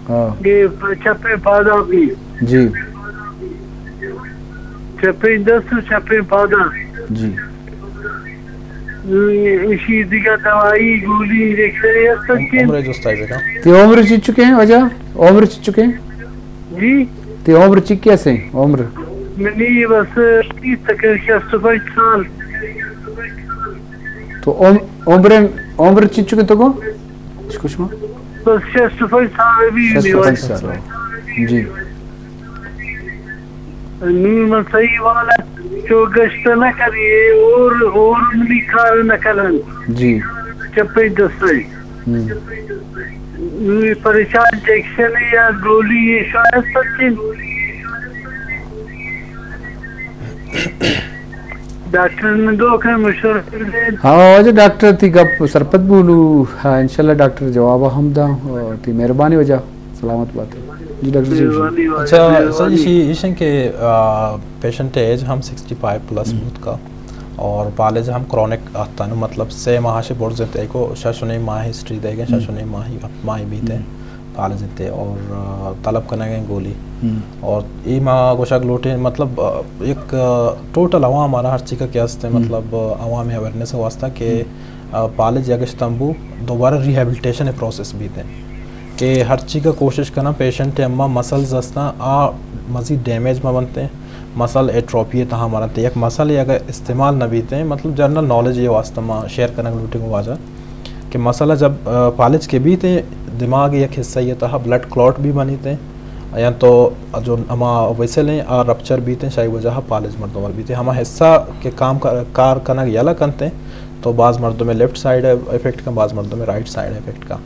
ہاں۔ یہ چپیں پادا بھی۔ جی۔ چپیں دست و چپیں پادا۔ جی۔ ایشی دیگہ دوائی گولی دیکھتے ہیں۔ عمر جستائی بکن۔ تی عمر چی چکے ہیں واجہ؟ عمر چی چکے ہیں؟ جی؟ تی عمر چی کیسے ہیں؟ عمر؟ منی بس تقریباً شست و پنچ سال۔ تو عم-، عمر، عمر چی چکے تو کو؟ اس کو شما؟ بس شست و پنچ سال بھی نہیں ہوئے۔ شست و پنچ سال۔ جی۔ نون من صحیح والا چو گشت نہ کری، اور، اور منی کار نہ کنن۔ جی۔ چپے دستے۔ ہم۔ نون پریشان انجیکشن یا گولی یہ شاید سچن۔ ڈاکٹر نے دو کہ مشورہ دے۔ ہاں، واجہ ڈاکٹر تئی گپ سرپد بولو۔ ہاں، انشاءاللہ ڈاکٹر جواب ہم دا۔ اور تئی مہربانی واجہ، سلامت بات۔ جی ڈاکٹر صاحب۔ مہربانی واجہ، اچھا، مہربانی۔ سر، ایشی، ایشن کہ، آ، پیشنٹ ایج ہم سکسٹی فائیو پلس ہم۔ بوت کا اور پالج ہم کرونک آتانو، مطلب سے ماہ شے برز انت، ایکو شش و نیم ماہ ہسٹری دے گئے، شش و نیم ماہ، ماہ بیتے۔ ہم۔ پالج انت اور، آ، طلب کنگ ء گولی۔ ہم۔ اور ای ما گوشگ لوٹیں، مطلب، آ، یک، آ، ٹوٹل عوام آرا ہر چیز کا کیا است ہے، ہم۔ مطلب، آ، عوامی اویئرنس واسطہ کہ، ہم۔ آ، پالج یا گشتن بو دوبارہ ریہیبلیٹیشن پروسیس بیتے کہ ہر چیز کا کوشش کنا پیشنٹ اما مسلز ہستاں آ مزید ڈیمیج ما بنتے، مسل ایٹروپی تہا مرتے، یک مسل اگر استعمال نہ بیتے، مطلب، جنرل نالج یہ واسطہ ما شیئر کنگ لوٹیں گو واجہ۔ کہ مسئلہ جب، آ، پالج کے بیت ہیں، دماغ یک حصہ یہ تہا بلڈ کلوٹ بھی بنیت ہیں، یا تو جو ہما ویسل ہیں، آ رپچر بیت ہیں، شاہی وجہ پالج مردم ور بیت ہیں۔ ہما حصہ کہ کام کر، کار کنگ یلا کنت ہیں، تو بعض مردم میں لیفٹ سائیڈ افیکٹ کا، بعض مردم میں رائٹ سائیڈ افیکٹ کا۔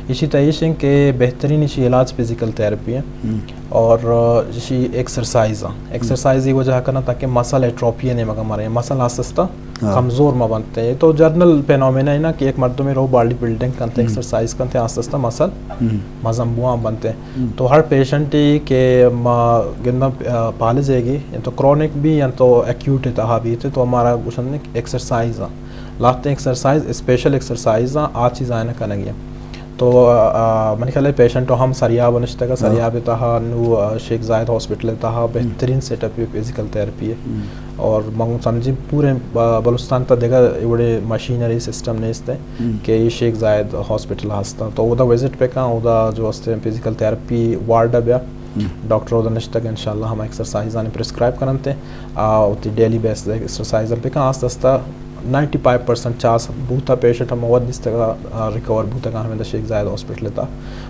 اسی طرح ایش ہیں کہ بہترین اسی علاج فزیکل تھراپی ہے۔ ہم۔ اور، آ، اسی ایکسرسائز ہیں۔ ہم۔ ایکسرسائز یہ وجہ کرنا تاکہ مسل ایٹروپی ہے، نہیں مگا مرے، مسل آستہ آستہ ہاں۔ کمزور ما بنت۔ تو جنرل فینومینا ہے نا کہ یک مردمے رو باڈی بلڈنگ کنت، ہم۔ ایکسرسائز کنت، آستہ آستہ مسل ہم۔ مزن بوان بنت۔ ہم۔ تو ہر پیشنٹ ہی کہ ما گندم، آ، پالج ہے گی، یا تو کرونک بھی، یا تو ایکیوٹ تہا بھی، تو ہمارا گوشن ایکسرسائز ہیں۔ لہتیں ایکسرسائز، اسپیشل ایکسرسائز ہیں، آ چیز آئین کنگی ہیں۔ تو، آ، منی خیال ہے پیشنٹ ہم سریاب نشتگا، ہاں۔ سریاب تہا نو، آ، شیخ زاید ہاسپٹل تہا ہم۔ بہترین سیٹ اپ فزیکل تھراپی ہے۔ ہم۔ اور من سمجھی پورے، آ، بلوچستان تا دیگا وڑے مشینری سسٹم نیست ہے ہم۔ کہ یہ شیخ زاید ہاسپٹل ہستا۔ تو اودا وزٹ پہ کن، اودا جو ہستے فزیکل تھراپی وارڈ بیا، ہم۔ ڈاکٹر اودا نشتگ انشاءاللہ ہم ایکسرسائز آنے پرسکرائب کرنتے۔ آ، وتی ڈیلی بیس ایکسرسائز ہم پہ کن، آستہ آستہ نائنٹی فائیو پرسنٹ چاس بوتا پیشنٹ ہم وت دیستگا، آ، ریکور بوتگان ہمیں دا شیخ زاید ہاسپٹل تا۔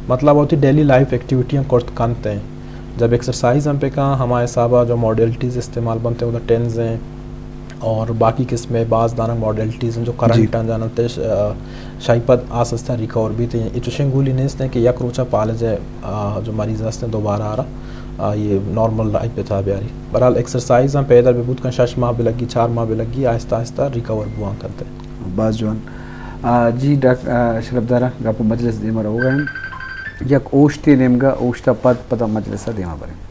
مطلب، وتی ڈیلی لائف ایکٹیویٹی ہم کرت کنت ہیں۔ جب ایکسرسائز ہم پہ کن، ہما حسابا جو ماڈیلٹیز استعمال بنتے ہیں، وہ ٹینز ہیں اور باقی قسم بعض دانہ ماڈیلٹیز ہیں جو جی۔ کرنٹ ہیں جانتے، آ، شاہی پد آستہ آستہ ریکور بیتے ہیں۔ یہ چوشیں گولی نیست ہیں کہ یک روچہ پالج ہے آ، جو مریض ہستیں دوبارہ آرا، آ، یہ نارمل لائف پہ تھا بیاری۔ بہرحال ایکسرسائز ہم پیدا بھی بوت کن، شش ماہ بھی لگی، چار ماہ بھی لگی، آہستہ آہستہ ریکور بوان کرتے۔ باز جوان۔ آ، جی ڈاکٹر، آ، شرف دارا، گپ مجلس دیما روگا ہیں۔ یک اوشتے نیمگا، اوشتا پد، پدا مجلس دیما بریں۔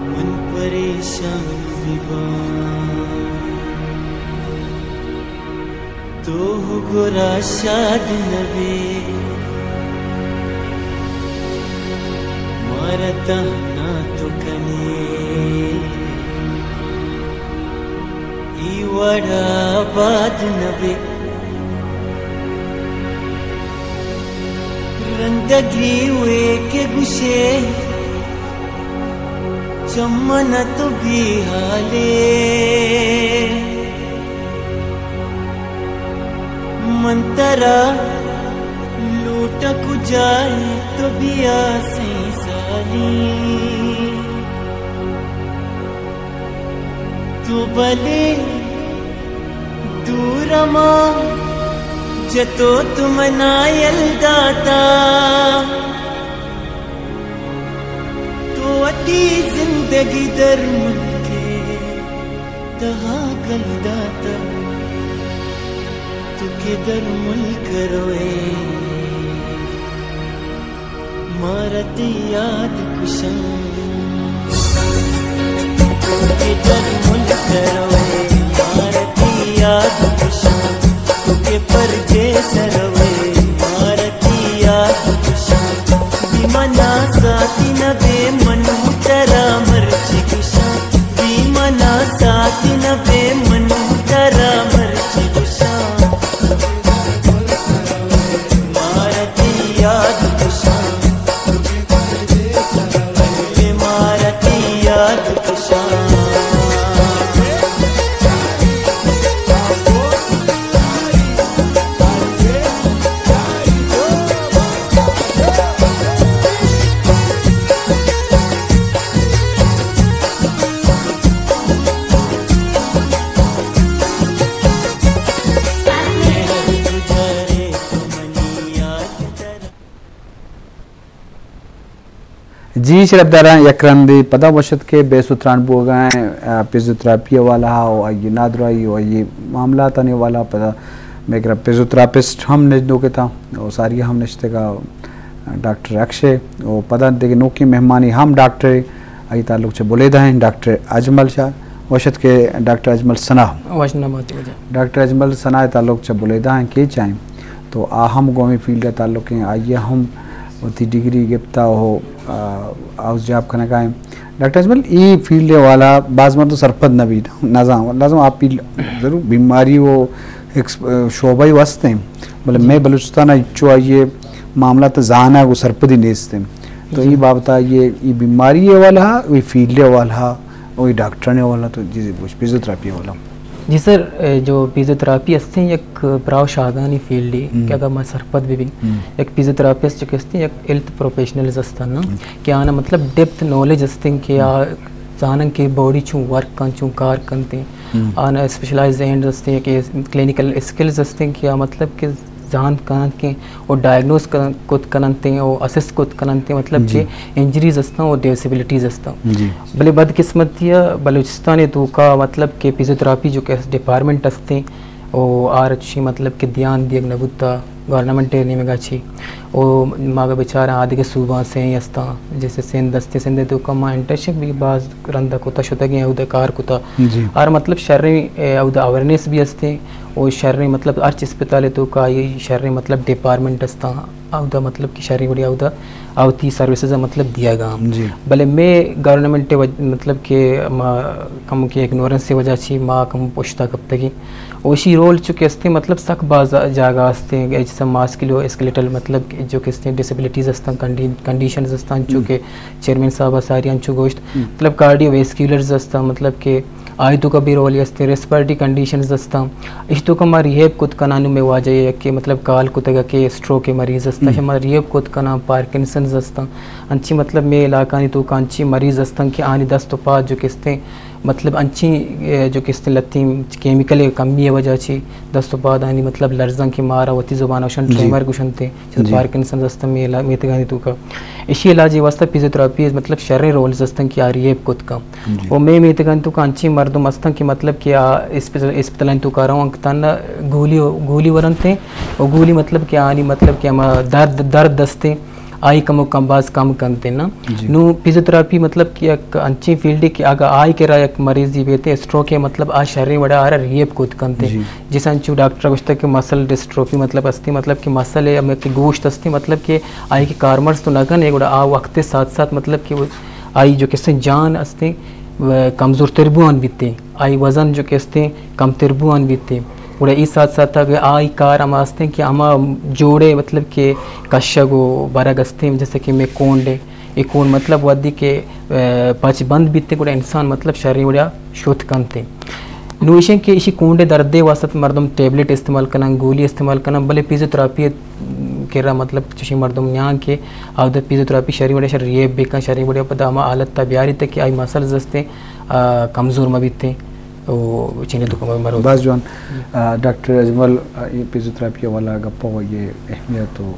من پریشان بباں، تو گرا شاد نبے، مارا تہنا تو کنے۔ ای وڑا آباد نبے۔ رند گریوے کہ گشے، چمن تو بے حالے۔ من ترا لوٹ کجائے تو بیا سیں سالی۔ تو بلے دور ما جتو تو منا یل داتا، تو وتی زندگی در ملکے تہا گل داتا، تو کہ در ملک روئے۔ مارا تئی یاد کشاں، تو کہ در ملک روئے۔ مارا تئی یاد کشاں، تو کہ پردیس روئے۔ مارا تئی یاد کشاں، بی منا ساتھی نبے من ترا مرچی کشاں۔ بی منا ساتھی نبے من ترا مرچی کشاں۔ مارا تئی یاد کشاں، جی شرفداراں، یک رندے پدا وش اتک کہ بیس و تران بوگا ہیں، آ، فزیوتھراپی حوالہ ہا و آئی نادراہی و آئی معاملاتانی حوالہ پدا میگرا فزیوتھراپسٹ ہم نشدو کتا و ساری ہم نشتگا ڈاکٹر اکشے و پدا دیگہ نوکیں مہمانی ہم ڈاکٹر، آئی تعلق چہ بلیدہ ہیں، ڈاکٹر اجمل شاہ۔ وش اتک کہ ڈاکٹر اجمل ثنا۔ وش نماتی وجہ۔ ڈاکٹر اجمل ثنا تعلق چہ بلیدہ ہیں، کیچ آئیں تو آ ہم گومی فیلڈ تعلق ہیں، آئی ہم وتی ڈگری گپتا ہو، آ، ہاؤس جاب کنگا ہیں۔ ڈاکٹر اجمل، ای فیلڈ والا باز مردم سرپد نہ بیت، نزان، لازم آپ ضرور بیماری و ایکس-، شعبہ و ہستیں، بلے میں بلوچستان چو آئیے معاملات زانگ و سرپدی نیستیں۔ تو ای بابت آئیے، ای بیماری والا، ای فیلڈ والا، ای ڈاکٹرانی والا تو جی، جی، بوش، فزیوتھراپی والا۔ جی سر، اے جو فزیوتھراپی ہستیں یک براو شاگانی فیلڈی کہ اگر ما سرپد بہ بیں، یک فزیوتھراپسٹ جو کہ ہستیں یک ہیلتھ پروفیشنلز ہستن نا، کہ آنا مطلب ڈیپتھ نالج ہستیں کہ آ زانن کہ باڈی چون ورک کن، چون کار کنتے۔ آنا اسپیشلائز اینڈ ہستیں کہ کلینیکل اسکلز ہستیں کہ آ مطلب کہ زانت کنن کہ و ڈائگنوز کت کننتے و اسس کت کننتے، مطلب کہ انجریز ہستاں و ڈسیبلٹیز ہستاں۔ بلے بدقسمتی ء بلوچستان ء توکا مطلب کہ فزیوتھراپی جو کہ ڈپارٹمنٹ ہستیں و آر چشیں مطلب کہ دھیان دیگ نہ بوتا گورنمنٹ ء نیمگا چی۔ و ما اگہ بچاراں آ دگہ صوباں سیں ہستاں، جیسے سندھ ہستیں، سندھ ء توکا ما انٹرنشپ بھی باز رندا کتا، شتگیں اودا کار کتا۔ آر مطلب شریں، اے، اودا اویئرنیس بھی ہستیں و شریں مطلب ہرچ اسپتال ء توکا آئی شریں مطلب ڈپارٹمنٹ ہستاں۔ اودا مطلب کہ شریں وڑے اودا آ وتی سروسز ء مطلب دیگ ء۔ بلے مے گورنمنٹ ء وج-، مطلب کہ ما کم کہ اگنورنس ء وجہ چی ما کم پشتا کپتگیں۔ و اشی رول چو کہ استیں مطلب سک باز جاگہ استیں، جیسا ماسکلو اسکلیٹل مطلب کہ جو کہ استیں ڈسیبلٹیز استاں، کنڈی-، کنڈیشنز استاں، چو کہ چیئرمین صاحب ء ساری انچو گوشت، مطلب کارڈیو ویسکیولرز استاں، مطلب کہ آئی توکا بھی رولی استیں، ریسپریٹری کنڈیشنز استاں۔ اش توکا ما ریہیب کت کناں، نوں مئے واجہ یکے مطلب کال کتگ کہ اسٹروک ء مریض استاں، ما ریہیب کت کناں، پارکنسنز استاں۔ انچی مطلب مئے علاقانی توکا انچی مریض استاں کہ آنی دست و پاد جو کہ استیں مطلب انچی، اے، جو کہ استیں لتیں کیمیکل ء کمی ء وجہ چی دست و پاد آنی مطلب لرزاں کہ مارا وتی زبان ء گوشن ٹریمر گوشنتے۔ چہ پارکنسنز استاں مئے علا-، میتگانی توکا۔ اشی علاج ء واسطہ فزیوتھراپی مطلب شریں رولز استاں کہ آ ریہیب کت کن۔ و مئے میتگانی توکا انچیں مردم استاں کہ مطلب کہ آ اسپتال، اسپتالانی توکا روان کہ تھنا گولی، گولی ورنتیں و گولی مطلب کہ آنی مطلب کہ ہما درد، درد استیں آئی کمو کم باز کم کنتیں نا۔ نوں فزیوتھراپی مطلب کہ یک انچیں فیلڈے کہ اگہ آئی کرا یک مریضی بیتے اسٹروک ء مطلب آ شریں وڑا آرا ریہیب کت کنتیں۔ جیسا انچو ڈاکٹر ء گوشتگ کہ مسل ڈسٹروفی مطلب استیں، مطلب کہ مسل ء ہمے کہ گوشت استیں، مطلب کہ آئی کہ کارمرز تو نہ کن ئے، گڑا آ وقت ء ساتھ ساتھ مطلب کہ آئی جو کہ استیں جان استیں، و کمزور تر بوان بیتیں، آئی وزن جو کہ استیں کم تر بوان بیتیں۔ گڑا ای ساتھ ساتھ اگہ آئی کار ہما استیں کہ ہما جوڑے مطلب کہ کشگ و برگ استیں، جیسے کہ مے کونڈ ء، اے کونڈ مطلب وھدی کہ، ء، پچ بند بیتیں، گڑا انسان مطلب شریں وڑا شت کنتیں۔ نوں ایشیں کہ ایشی کونڈ ء درد ء واسطہ مردم ٹیبلٹ استعمال کنن، گولی استعمال کنن، بلے فزیوتھراپی ء کرا مطلب چشیں مردم نیاں کہ آودا فزیوتھراپی شریں وڑا شر ریہیب بکن، شریں وڑا پدا ہما حالت تا بیاریت کہ آئی مسلز استیں، آ، کمزور مہ بیتیں۔ او چینے تو کمر مرو۔ باز جوان۔ آ، ڈاکٹر اجمل، آ، اے فزیوتھراپی والا گپا و یہ اہمیت و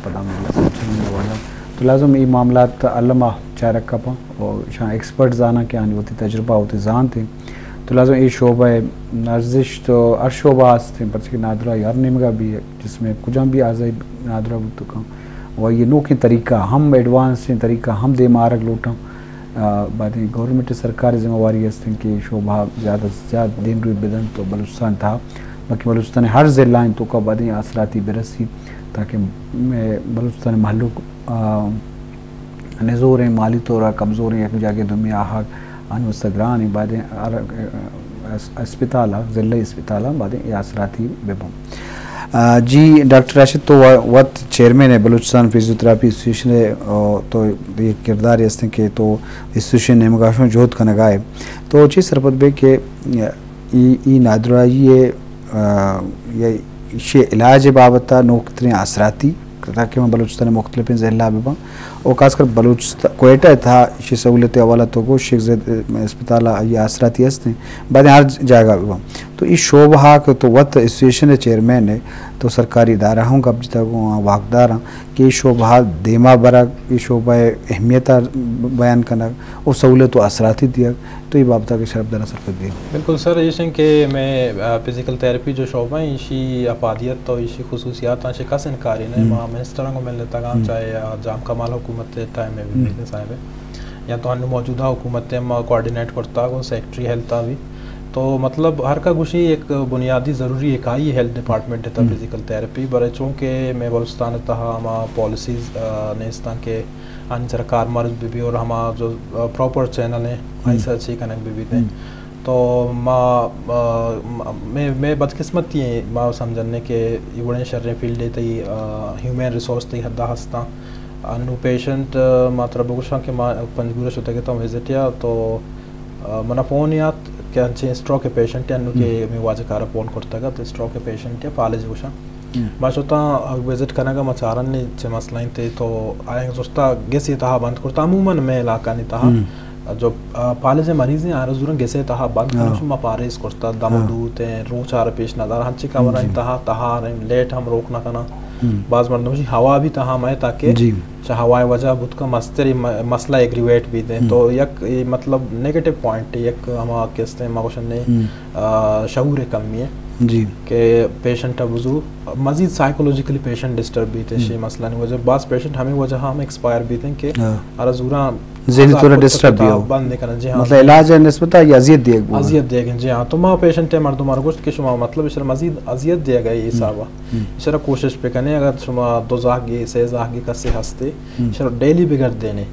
پدا مطلب چینے والا۔ تو لازم اے معاملات علما چارگ کپاں و شاں ایکسپرٹ زاناں کہ آنی وتی تجربہ وتی زانت ہیں۔ تو لازم اے شعبہ ارزشت و ہر شعبہ است ہیں، پرچہ کہ نادراہی ہر نیمگا بھی جسم کجام بھی اعضائی نادراہ بوت کن۔ و یہ نوکیں طریقہ ہم، ایڈوانس طریقہ ہم دیم آرگ لوٹاں۔ آ، بعد گورنمنٹ سرکار ذمہ واری است کہ شعبہ زیادہ سے زیادہ دیم روی بدنت و بلوچستان تھا، بلکہ بلوچستان ہر ضلع توکا بعد آسراتی برسی تاکہ مئے بلوچستان مہلوک، آ، نزوریں، مالی طورا کمزوریں، یک جاگے دومی آہگ آنی واسطہ گران ہیں، بعد ہر، اس-، اسپتال، ضلعی اسپتال بعد اے آسراتی ببن۔ آ، جی ڈاکٹر راشد، تو و-، وت چیئرمین ہے بلوچستان فزیوتھراپی ایسوسیشن ہے، او، تو یہ کردار ہستیں کہ تو ایسوسیشن نیمگا شوں جہد کنگا ہے۔ تو چی سرپد بے کہ ای، ای نادراہی ہے، آ، یا ایشی علاج بابت نوکترین آسراتی تاکہ من بلوچستان مختلفیں ضلع بباں و خاص کر بلوچستان کوئٹہ تھا ایشی سہولت حوالہ تو گوش شیخ زید اسپتال آئی آسراتی ہستیں، بعد ہر جاگہ بباں۔ تو اے شعبہ ءَ کہ تو وت ایسوسیشن ءِ چیئرمین ئے، تو سرکاری ادارہ ہم گپ جتگ ءُ آ واکدار آں کہ اے شعبہ ءَ دیما برگ، اے شعبہ ءِ اہمیت ءَ بیان کنگ ءُ سہولت ءُ آسراتی دیگ، تو اے بابت ءَ کہ شرپ دار ءَ سرپد بئے۔ بالکل سر، ایش انت کہ مئے، آ، فزیکل تھراپی جو شعبہ ایں، ایشی افادیت ءُ ایشی خصوصیات آں، ایشی کس انکاری نہ۔ ما منسٹراں گوں ملتگ آں، چاہے، آ، جام کمال حکومت ءِ ٹائم ءَ بہ بیت صاحب ءِ، یا تو انوں موجودہ حکومت ءَ ما کوآرڈینیٹ کرتگ ءُ سیکرٹری ہیلتھ ءَ بھی۔ تو مطلب ہر کا گوشی یک بنیادی ضروری اکائی ہیلتھ ڈپارٹمنٹ ءِ تہا فزیکل تھراپی، بلے چونکہ مئے بلوچستان ءِ تہا ہما پالیسیز، آ، نیستاں کہ آنی سرا کارمرز بہ بی اور ہما جو، آ، پراپر چینل ایں، آئی سرا چی کنگ بہ بیت۔ تو ما، آ، م-، مئے، مئے بدقسمتی ایں، ما سمجھنے کہ اے وڑیں شریں فیلڈ ءِ تئی، آ، ہیومن ریسورس تئی حدا ہستاں۔ انوں پیشنٹ، آ، ما ترا بگوشاں کہ ما پنجگور ءَ شتگ اتاں وزٹ ءَ، تو، آ، منا فون یات کہ انچیں اسٹروک ءِ پیشنٹ انوں کہ مئے واجہ کار ءَ فون کرتگ ات، اسٹروک ءِ پیشنٹ ءَ فالج گوشاں۔ ما شتاں وزٹ کنگ ءَ، ما چارن چہ مسئلہ انت، تو آیاں زرتا گس ءِ تہا بند کرتا، عموماً مئے علاقہ نی تہا جو، آ، فالج ءِ مریض ایں، آرا زوراں گس ءِ تہا بند کناں، شما پاریز کرتا، دم دوت ایں، روچ آرا پیش نہ دار، ہنچیں کمرہ ءِ تہا تہار ایں، لیٹ ہم روک نہ کناں۔ باز مردم گوشی ہوا بھی تہا مئے تاکہ چہ ہوائے وجہ بوت کن مستری م-، مسئلہ ایگریویٹ بیت ایں۔ تو یک اے مطلب نیگیٹو پوائنٹ، یک ہما کہ استیں ما گوشن نے، آ، شعور ءِ کمی ایں کہ پیشنٹ ءَ بزو مزید سائیکولوجیکلی پیشنٹ ڈسٹرب بیت ایں، شی مسئلہ نی وجہ۔ باز پیشنٹ ہمیں وجہ ہم ایکسپائر بیت ایں کہ آرا زوراں ذہنی طور ڈسٹرب بند کناں، جی ہاں۔ مطلب علاج ءِ نسبت ءَ اذیت دیگ بوگ۔ اذیت دیگ، جی ہاں۔ تو ما پیشنٹ ءَ مردم ءَ گوشت کہ شما مطلب اشرا مزید اذیت دیگ ءِ حساب ءَ۔ اشرا کوشش بہ کنے، اگر شما دو زاہگے، سے زاہگے کسے ہستے، اشرا ڈیلی بگردینے۔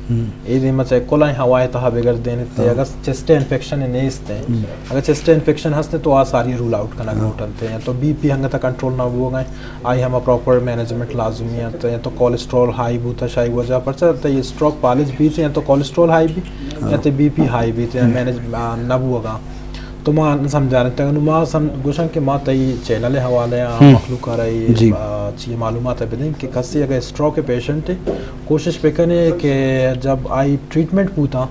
اے دیما چہ کلائیں ہوائے تہا بگردینے، تے اگر چیسٹ انفیکشن نیست ایں، اگر چیسٹ انفیکشن ہستے تو آ ساری رول آؤٹ کنگ لوٹنتے، یا تو بی پی ہنگتا کنٹرول نہ بوگا ایں، آئی ہما پراپر مینجمنٹ لازمی انت، یا تو کولیسٹرول ہائی بوتا شاہی وجہ پرچا تے اسٹروک فالج بیت، یا تو کولیسٹرول ہائی بی، یا تے بی پی ہائی بیت، یا مینج، آ، نہ بوگا۔ تو ما سمجھاریں تگ، نو ما سم-، گوشاں کہ ما تئی چینل ءِ حوالہ ءَ مخلوق ءَ را اے، آ، چی معلومات ءَ بدیں کہ کسے اگر اسٹروک ءِ پیشنٹ ایں، کوشش بکنے کہ جب آئی ٹریٹمنٹ بوتا،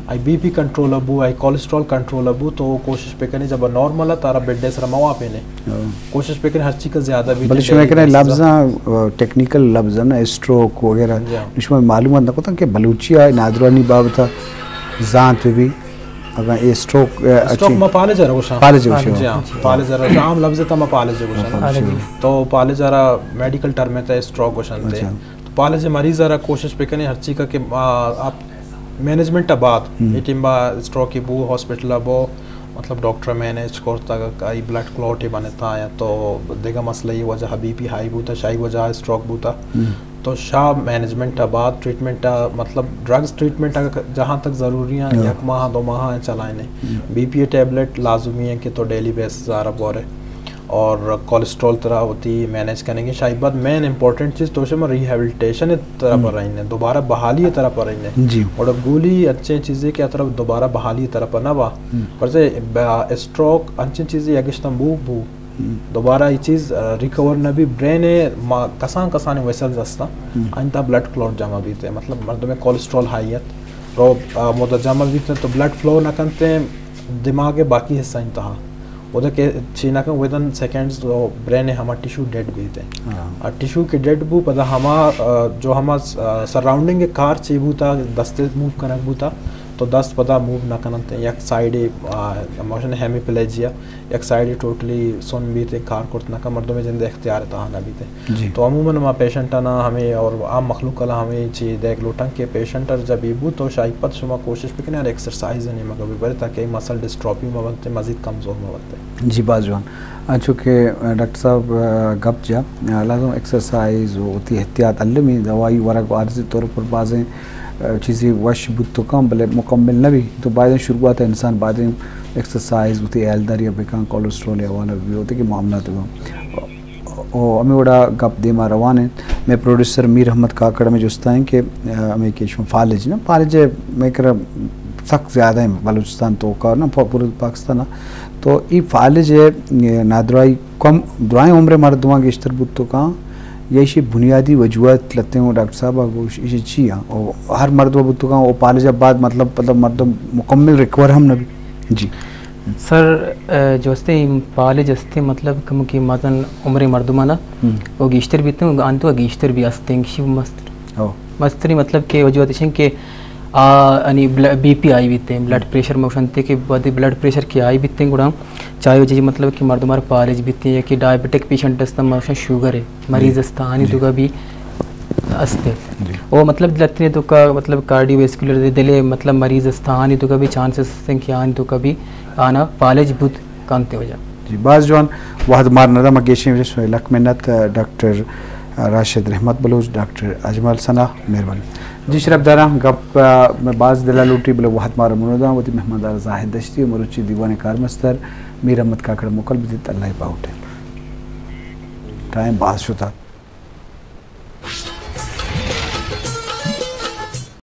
آئی بی پی کنٹرول ءَ بو، آئی کولیسٹرول کنٹرول ءَ بو، تو کوشش بکنے جب نارمل ءَ تارا بیڈ ءِ سرا مواپینے۔ کوشش بکنے ہر چیز کا زیادہ بیت۔ بلے شما کنے لفظاں، آ، ٹیکنیکل لفظاں نا، اسٹروک وغیرہ، جی ہاں۔ شما معلومات نہ کتاں کہ بلوچی ءَ نادرانی بابت ءَ زانت بہ بی۔ اگاں اے اسٹروک، آ، اسٹروک اچھی ما پالج ءَ را گوشاں۔ پالج ءَ گوشاں۔ جی ہاں، پالج ءَ را عام لفظ ءِ تہا ما پالج ءَ گوشاں۔ پالج۔ تو پالج ءَ را میڈیکل ٹرم ءِ تہا اسٹروک گوشنتے۔ اچھا۔ تو پالج ءِ مریض ءَ را کوشش بکنے ہر چیز کا کہ، آ، آپ مینجمنٹ ءَ بعد، اے ٹیم با اسٹروک بو، ہاسپٹل ءَ بو، مطلب ڈاکٹر ءَ مینج کرتگ، آئی بلڈ کلوٹ بنتا یا تو دگہ مسئلہ ءِ وجہ بی پی ہائی بوتا، شاہی وجہ اسٹروک بوتا۔ تو شا مینجمنٹ ءَ بعد ٹریٹمنٹ ءَ، مطلب ڈرگز ٹریٹمنٹ ءَ جہاں تک ضروری ہیں، یک ماہ دو ماہ ہیں چلائنے۔ بی پی ٹیبلٹ لازمی ہیں کہ تو ڈیلی بیسس آرا بورے۔ اور کولیسٹرول ترا وتی مینج کنگی۔ شاہی بعد مین امپورٹنٹ چیز تو شما ریہیبلیٹیشن طرف رہنے، دوبارہ بحالی طرف رہنے۔ جی۔ اور گولی انچیں چیزے کہ طرف دوبارہ بحالی طرف نہ با۔ پرچہ با-، اسٹروک انچیں چیزے اگشتن بو بو۔ دوبارہ یہ چیز، آ، ریکور نہ بی۔ برین ءِ ما-، کسان کسان ویسلز ہستاں، آئین تہا بلڈ کلوٹ جمع بیتے، مطلب مردم کولیسٹرول ہائی ات، رو، آ، مدہ جمع بیتے تو بلڈ فلو نہ کنتے دماغ ءِ باقی حصہ انتہا۔ اودا کہ چی نہ کن، ودن سیکنڈز برین ءِ ہما ٹشو ڈیڈ بیتے۔ آ ٹشو کہ ڈیڈ بو، پدا ہما، آ، جو ہما، آ، سراؤنڈنگ کار چی بوتا، دست موو کنگ بوتا، تو دست پدا موو نہ کننتے، یک سائیڈ، آ، موشن ہیمیپلیجیا، یک سائیڈ ٹوٹلی سن بیت، کار کرت نہ کن، مردم جند اختیار تہا نہ بیت۔ جی۔ تو عموماً ما پیشنٹ نا ہمیں اور عام مخلوق لا ہمیں چی دیگ لوٹاں کہ پیشنٹ ار جب یہ بو تو شاہی پت شما کوشش بکنے اور ایکسرسائز نے مگا بھی برے تاکہ مسل ڈسٹروفی ما بنتے، مزید کمزور ما بنتے۔ جی، باز جوان۔ آ، چونکہ، آ، ڈاکٹر صاحب، آ، گپ جا، آ، لازم ایکسرسائز و وتی احتیاط المی دوائی ورگ و عارضی طور پر بازیں، آ، چیزی وش بوت تو کم، بلے مکمل نہ بی۔ تو بایدیں شروعات انسان بایدیں ایکسرسائز، وتی ہیالداری بکن، کولیسٹرول حوالہ بی، وتی کہ معاملات بی۔ او ہمیں وڑا گپ دیما روان ہیں۔ میں پروڈیوسر میر احمد کاکڑ ہمیں جستا ہیں کہ، آ، ہمیں کہ شما فالج نا، فالج میں کرا سک زیادہ ہیں بلوچستان تو کا نا، پورے پاکستان نا۔ تو ای فالج ہے، اے، نادرائی کم، درائیں عمر مردماں گیشتر بوت تو کاں، یا ایشی بنیادی وجوہات لتے ہوں ڈاکٹر صاحب آ گوش، ایشی چی ہاں؟ او ہر مردم بوت تو کاں، او فالج بعد مطلب، مطلب مردم مکمل ریکور ہم نہ بی۔ جی۔ سر، جو ہستیں پالج ہستیں، مطلب کمکے مزن عمریں مردمانا او گیشتر بیتیں، آنی توکا گیشتر بھی ہستیں، کشی مستر، مستری مطلب کہ وجوہات ایشیں کہ آ، یعنی بی پی ہائی بیتیں، بلڈ پریشر موشنتے کہ وہدے بلڈ پریشر کہ ہائی بیتیں گڑا چاہے وجہ مطلب کہ مردمار پالج بیتیں یا کہ ڈائبٹک پیشنٹ ہستاں موشن شوگر ہے مریض ہستاں، آنی توکا بھی ہستے۔ او مطلب لتنے توکا مطلب کارڈیو ویسکولر دلے مطلب مریض ہستاں، آنی توکا بھی چانسز ہستیں کہ آنی توکا بھی آنا پالج بوت کنتے وجہ۔ جی، باز جوان۔ وہد مار ندا، ما گیشیں وجہ سوئے لک منت، ڈاکٹر راشد رحمت بلوچ، ڈاکٹر اجمل ثنا، مہربانی۔ جی شرفداراں، گپ مئے باز دلا لوٹی، بلے وہد مارا منو داں، وتی مہماندار زاہد دشتی و مروچی دیوان کارمستر میر احمد کاکڑ موکل بدیت، اللہ پاوٹے۔ ٹائم باز شتا۔